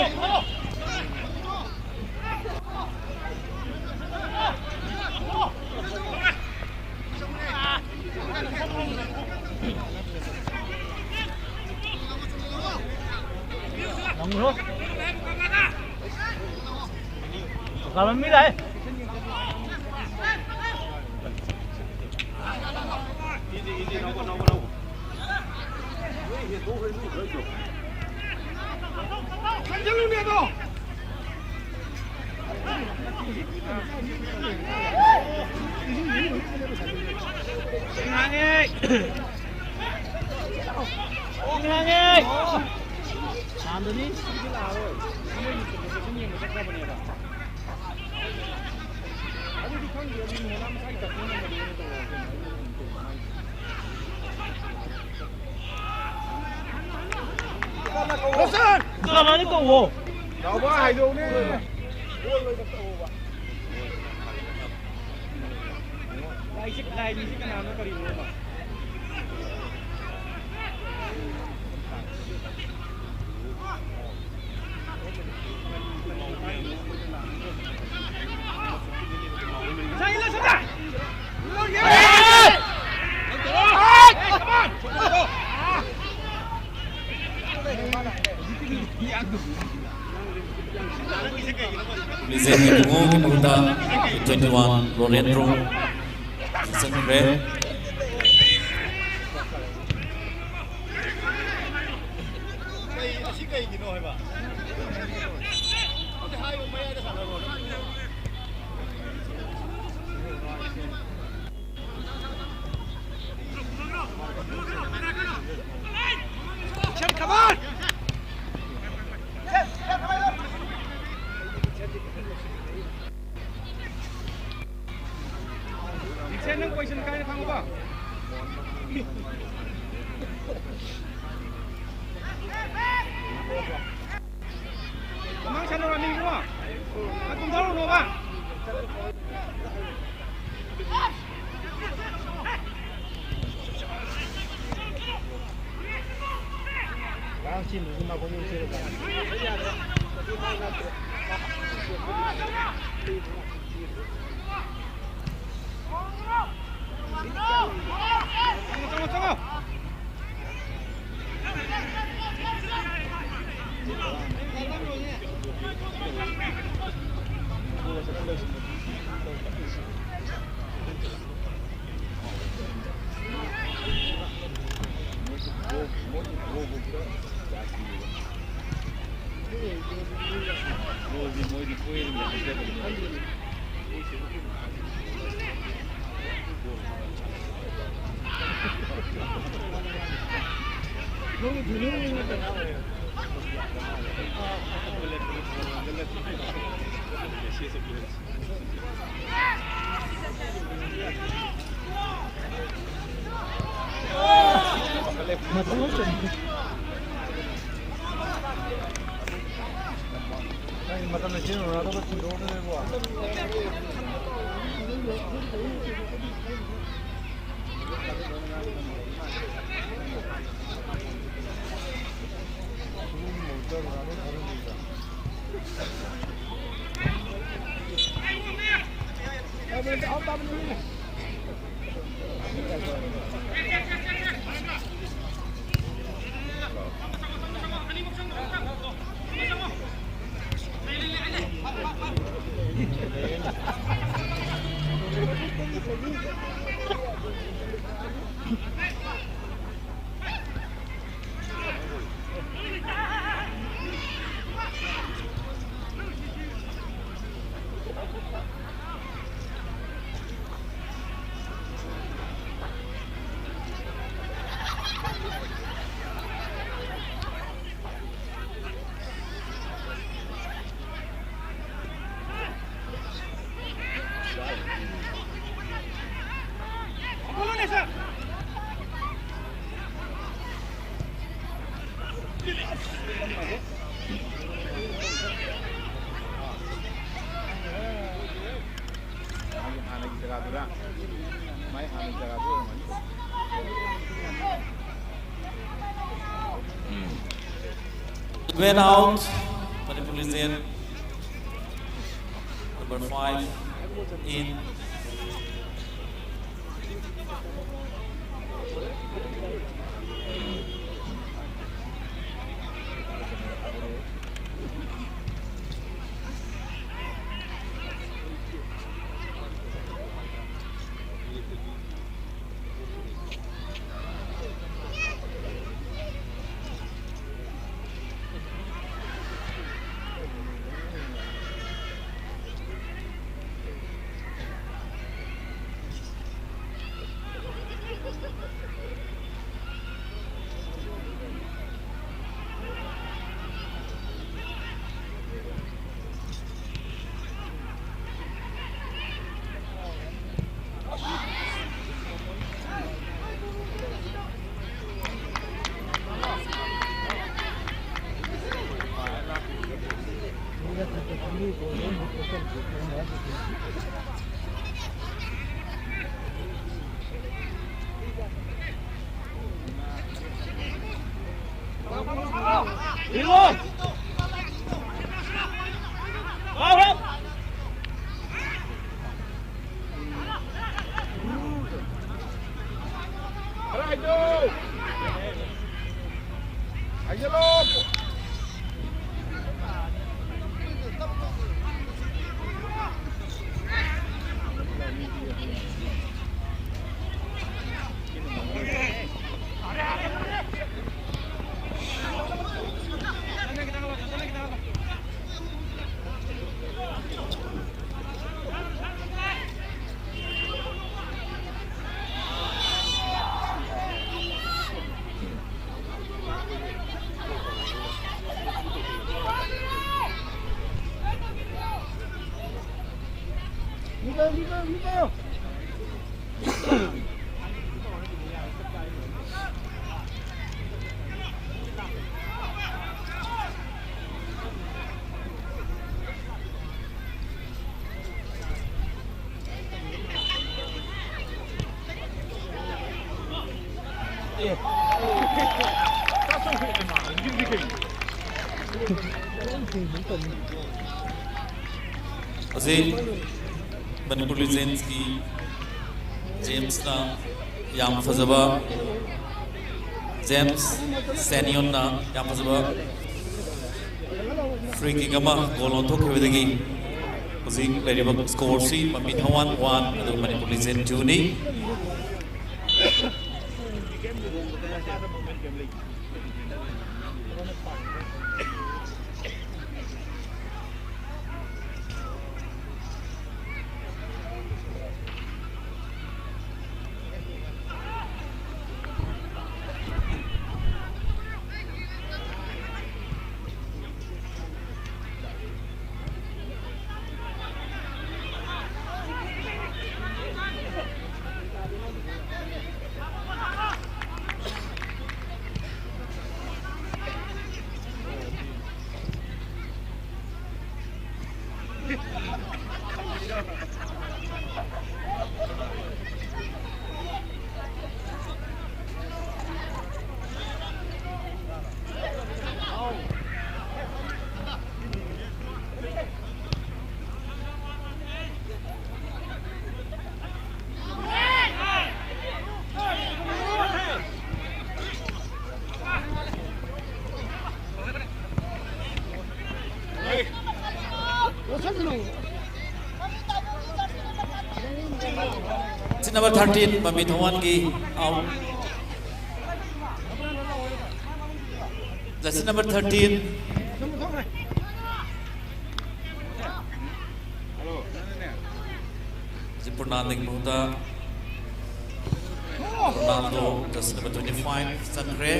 ꯍꯥꯟꯗꯅꯤ ꯁꯤꯗꯤ ꯂꯥꯛꯑꯔꯣꯏ꯫ ꯃꯣꯏꯒꯤ ꯄ꯭ꯔꯣꯐꯦꯁꯟ ꯌꯦꯡꯕ ꯆꯠꯈ꯭ꯔꯕꯅꯦꯕ꯫ ꯑꯗꯨꯗꯤ ꯈꯪꯗꯦ, ꯑꯗꯨꯗꯤ ꯃꯣꯅꯥ ꯃꯁꯥꯒꯤ ꯀꯟꯇ꯭ꯔꯣꯜ ꯅꯝꯕꯔꯗ ꯑꯣꯏꯅ ꯇꯧꯔꯛꯑꯣ꯫ ꯔꯣꯁꯟ! ꯀꯃꯥꯏꯅ ꯇꯧꯋꯣ? ꯅꯥꯎꯕ ꯍꯥꯏꯗꯧꯅꯦ꯫ ꯂꯥꯏꯁꯤ, ꯂꯥꯏ ꯃꯤꯁꯤ ꯀꯅꯥꯅꯣ ꯀꯔꯤꯅꯣꯕ? ꯂꯤꯖꯦꯟ ꯏꯕꯨꯡꯉꯣꯒꯤ ꯃꯍꯨꯠꯇ ꯇ꯭ꯋꯦꯟꯇꯤ ꯋꯥꯟ ꯔꯣꯅꯦꯟꯗ꯭ꯔꯣ ꯆꯪꯈ꯭ꯔꯦ꯫ ꯑꯁꯤ ꯀꯩꯒꯤꯅꯣ ꯍꯥꯏꯕ? ꯑꯗꯨꯗꯤ ꯍꯥꯏꯌꯨ, ꯃꯌꯥꯏꯗ ꯁꯥꯟꯅꯔꯣ꯫ ꯅꯪ ꯄꯣꯖꯤꯁꯟ ꯀꯥꯏꯗ ꯐꯝꯃꯕ? ꯃꯃꯥꯡ ꯁꯥꯟꯅꯔꯣ, ꯑꯅꯤ ꯏꯕꯨꯡꯉꯣ꯫ ꯅꯪ ꯀꯨꯝꯊꯔꯨꯅꯣꯕ꯫ ꯉꯔꯥꯡ ꯆꯦꯟꯕꯗꯨꯁꯨ ꯃꯥ ꯈꯣꯡꯎꯞ ꯆꯦꯜꯂꯀꯥꯟꯗ꯫ ꯆꯪꯉꯣ, ꯆꯪꯉꯣ, ꯆꯪꯉꯣ꯫ ꯃꯥꯒꯤ ꯍꯥꯟꯅꯒꯤ ꯖꯒꯥꯗꯨꯔ? ꯃꯥꯏ ꯍꯥꯟꯅꯒꯤ ꯖꯒꯥꯗꯨ ꯑꯣꯏꯔꯝꯒꯅꯤ꯫ Went out, Manipur is in. Number five in. ꯍꯧꯖꯤꯛ ꯃꯅꯤꯄꯨꯔ ꯂꯤꯖꯦꯟꯁꯀꯤ ꯖꯦꯝꯁꯅ ꯌꯥꯝ ꯐꯖꯕ, ꯖꯦꯝꯁ ꯁꯦꯅꯤꯌꯣꯟꯅ ꯌꯥꯝ ꯐꯖꯕ ꯐ꯭ꯔꯤ ꯀꯤꯛ ꯑꯃ ꯒꯣꯜ ꯑꯣꯟꯊꯣꯛꯈꯤꯕꯗꯒꯤ ꯍꯧꯖꯤꯛ ꯂꯩꯔꯤꯕ ꯁ꯭ꯀꯣꯔꯁꯤ ꯃꯃꯤ ꯊꯋꯥꯟ ꯋꯥꯟ ꯑꯗꯨꯒ ꯃꯅꯤꯄꯨꯔ ꯂꯤꯖꯦꯟ ꯇꯨꯅꯤ꯫ Number thirteen, Mami Thongwangi, out. Jersey number thirteen. Hꯧꯖꯤꯛ ꯄ꯭ꯔꯣꯅꯥꯜꯗꯣꯒꯤ ꯃꯍꯨꯠꯇ ꯔꯣꯅꯥꯜꯗꯣ, jersey number twenty-five ꯆꯪꯈ꯭ꯔꯦ꯫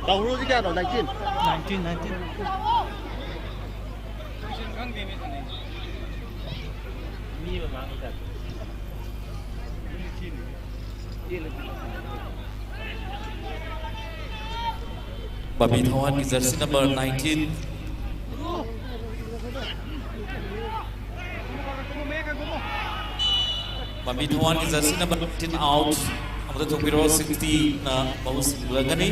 ꯗꯥꯎꯔꯣꯁꯤ ꯀꯌꯥꯅꯣ? Nineteen꯫ Nineteen, nineteen꯫ ꯃꯤ ꯃꯃꯥꯡꯒꯤ ꯇꯥꯏꯞꯇ꯫ ꯕꯥꯕꯤ ꯊꯋꯥꯟꯒꯤ jersey number nineteen꯫ ꯕꯥꯕꯤ ꯊꯋꯥꯟꯒꯤ jersey number nineteen out꯫ ꯑꯃꯨꯛꯇ ꯊꯣꯛꯄꯤꯔꯣ, sixty-ꯅ ꯃꯍꯨꯠ ꯁꯤꯟꯒꯅꯤ꯫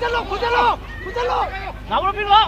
ꯈꯨꯟꯖꯜꯂꯣ, ꯈꯨꯟꯖꯜꯂꯣ, ꯈꯨꯟꯖꯜꯂꯣ! ꯂꯥꯎꯔꯣ, ꯄꯤꯔꯣ!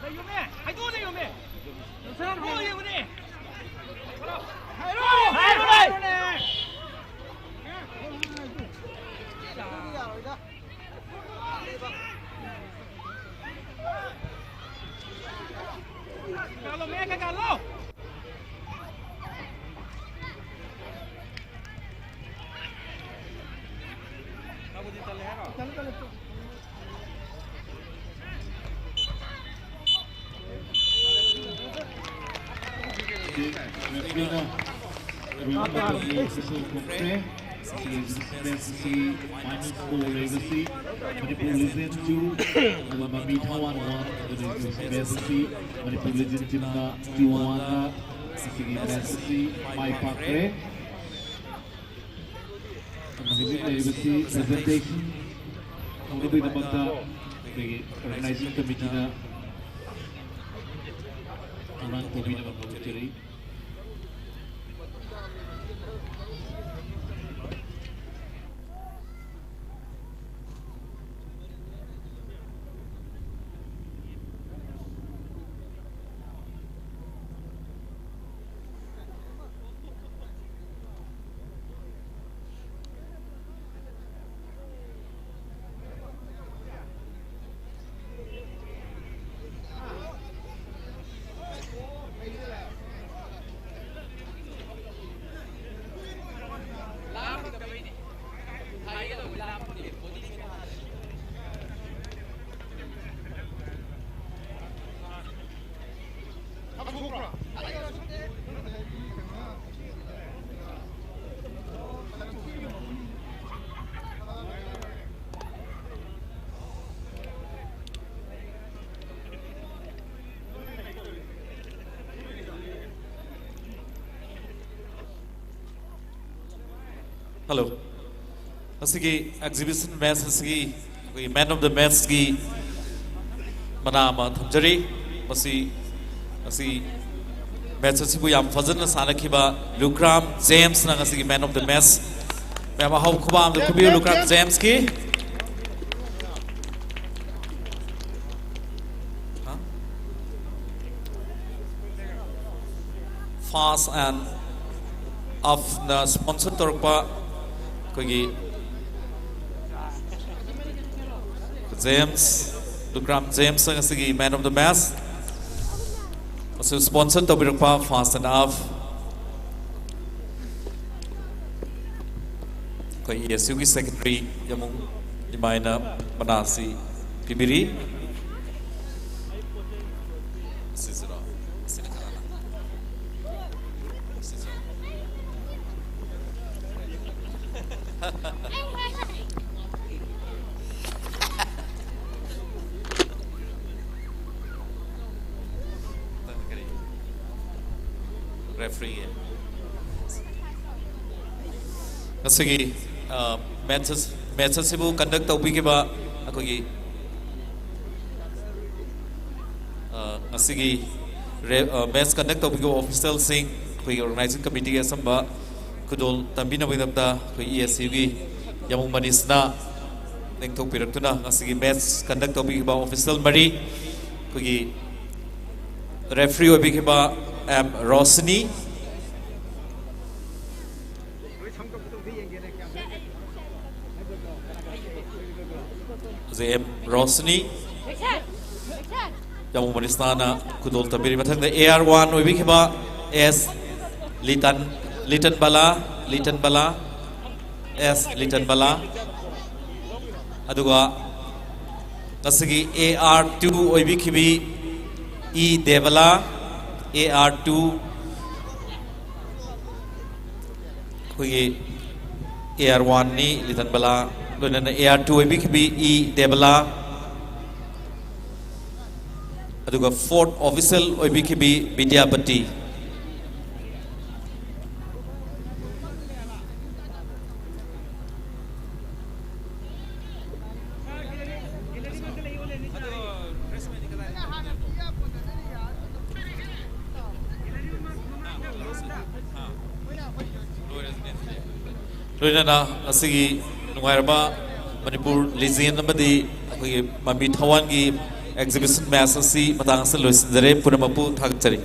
ꯂꯩꯌꯣꯃꯦ! ꯍꯥꯏꯗꯣꯛꯑꯣ, ꯂꯩꯌꯣꯃꯦ! ꯍꯥꯏꯔꯣ! ꯍꯥꯏꯔꯣ! ꯍꯥꯏꯔꯣ! ꯀꯥꯜꯂꯣ, ꯃꯌꯥꯏ ꯈꯔ ꯀꯥꯜꯂꯣ! Referee-ꯅ ꯑꯔꯣꯏꯕ ꯃꯇꯝꯒꯤ whistle ꯈꯣꯡꯈ꯭ꯔꯦ꯫ ꯁꯤꯒꯤ match ꯑꯁꯤ minus four ꯂꯩꯕꯁꯤ Manipur Legend two, ꯑꯗꯨꯒ Mami Thawan one, ꯑꯗꯨꯒ match ꯑꯁꯤ Manipur Legend team-ꯅ two one-ꯗ ꯉꯁꯤꯒꯤ match ꯑꯁꯤ ꯃꯥꯏ ꯄꯥꯛꯈ꯭ꯔꯦ꯫ ꯑꯗꯨꯅ ꯍꯧꯖꯤꯛ ꯂꯩꯔꯤꯕꯁꯤ presentation ꯇꯧꯅꯕꯒꯤꯗꯃꯛꯇ ꯑꯩꯈꯣꯏꯒꯤ organizing committee-ꯅ ꯊꯧꯔꯥꯡ ꯇꯧꯕꯤꯅꯕ ꯀꯧꯖꯔꯤ꯫ Hello. ꯉꯁꯤꯒꯤ exhibition match ꯑꯁꯤꯒꯤ ꯑꯩꯈꯣꯏꯒꯤ man of the matchꯀꯤ ꯃꯅꯥ ꯑꯃ ꯊꯝꯖꯔꯤ꯫ ꯃꯁꯤ ꯉꯁꯤ match ꯑꯁꯤꯕꯨ ꯌꯥꯝ ꯐꯖꯅ ꯁꯥꯟꯅꯈꯤꯕ ꯂꯨꯀ꯭ꯔꯥꯝ ꯖꯦꯝꯁꯅ ꯉꯁꯤꯒꯤ man of the match꯫ ꯃꯌꯥꯝ ꯑꯍꯧꯕ ꯈꯨꯕꯥꯛ ꯑꯃꯗ ꯈꯨꯕꯤꯌꯨ ꯂꯨꯀ꯭ꯔꯥꯝ ꯖꯦꯝꯁꯀꯤ꯫ Fast and Up ꯅ sponsor ꯇꯧꯔꯛꯄ ꯑꯩꯈꯣꯏꯒꯤ ꯖꯦꯝꯁ, ꯂꯨꯀ꯭ꯔꯥꯝ ꯖꯦꯝꯁ ꯉꯁꯤꯒꯤ man of the match꯫ ꯑꯁꯤ sponsor ꯇꯧꯕꯤꯔꯛꯄ Fast and Up ꯑꯩꯈꯣꯏ ASUꯒꯤ secretary ꯌꯥꯃꯨꯡ ꯏꯃꯥꯏꯅ ꯃꯅꯥ ꯑꯁꯤ ꯄꯤꯕꯤꯔꯤ꯫ ꯑꯁꯤꯁꯤꯔꯣ? ꯑꯁꯤꯅ ꯀꯅꯥꯅ? ꯑꯁꯤꯁꯤꯔꯣ? Referee꯫ ꯉꯁꯤꯒꯤ, ꯑ, match ꯑꯁ-, match ꯑꯁꯤꯕꯨ conduct ꯇꯧꯕꯤꯈꯤꯕ ꯑꯩꯈꯣꯏꯒꯤ, ꯑ, ꯉꯁꯤꯒꯤ ꯔꯦ-, ꯑ, match conduct ꯇꯧꯕꯤꯈꯤꯕ officialꯁꯤꯡ, ꯑꯩꯈꯣꯏꯒꯤ organizing committeeꯒꯤ ꯑꯆꯝꯕ ꯈꯨꯗꯣꯜ ꯇꯝꯕꯤꯅꯕꯒꯤꯗꯃꯛꯇ ꯑꯩꯈꯣꯏ ASUꯒꯤ ꯌꯥꯃꯨꯡ ꯃꯅꯤꯁꯅ ꯂꯦꯡꯊꯣꯛꯄꯤꯔꯛꯇꯨꯅ ꯉꯁꯤꯒꯤ match conduct ꯇꯧꯕꯤꯈꯤꯕ official ꯃꯔꯤ, ꯑꯩꯈꯣꯏꯒꯤ referee ꯑꯣꯏꯕꯤꯈꯤꯕ M ꯔꯣꯁꯅꯤ, ꯍꯧꯖꯤꯛ M ꯔꯣꯁꯅꯤ, ꯌꯥꯃꯨꯡ ꯃꯅꯤꯁꯅꯥꯅ ꯈꯨꯗꯣꯜ ꯇꯝꯕꯤꯔꯤ꯫ ꯃꯊꯪꯗ AR one ꯑꯣꯏꯕꯤꯈꯤꯕ S ꯂꯤꯇꯟ, ꯂꯤꯇꯟ ꯕꯂꯥ, ꯂꯤꯇꯟ ꯕꯂꯥ, S ꯂꯤꯇꯟ ꯕꯂꯥ꯫ ꯑꯗꯨꯒ ꯉꯁꯤꯒꯤ AR two ꯑꯣꯏꯕꯤꯈꯤꯕꯤ E ꯗꯦꯕꯂꯥ, AR two ꯑꯩꯈꯣꯏꯒꯤ AR oneꯅꯤ ꯂꯤꯇꯟ ꯕꯂꯥ, ꯂꯣꯏꯅꯅ AR two ꯑꯣꯏꯕꯤꯈꯤꯕꯤ E ꯗꯦꯕꯂꯥ, ꯑꯗꯨꯒ fourth official ꯑꯣꯏꯕꯤꯈꯤꯕꯤ ꯕꯤꯗ꯭ꯌꯥꯄꯇꯤ꯫ ꯂꯣꯏꯅꯅ ꯉꯁꯤꯒꯤ ꯅꯨꯡꯉꯥꯏꯔꯕ ꯃꯅꯤꯄꯨꯔ ꯂꯤꯖꯦꯟ ꯑꯃꯗꯤ ꯑꯩꯈꯣꯏꯒꯤ ꯃꯃꯤ ꯊꯋꯥꯟꯒꯤ ꯑꯦꯛꯖꯤꯕꯤꯁꯟ ꯃꯦꯠꯆ ꯑꯁꯤ ꯃꯇꯥꯡ ꯑꯁꯤꯗ ꯂꯣꯏꯁꯤꯟꯖꯔꯦ꯫ ꯄꯨꯝꯅꯃꯛꯄꯨ ꯊꯥꯒꯠꯆꯔꯤ꯫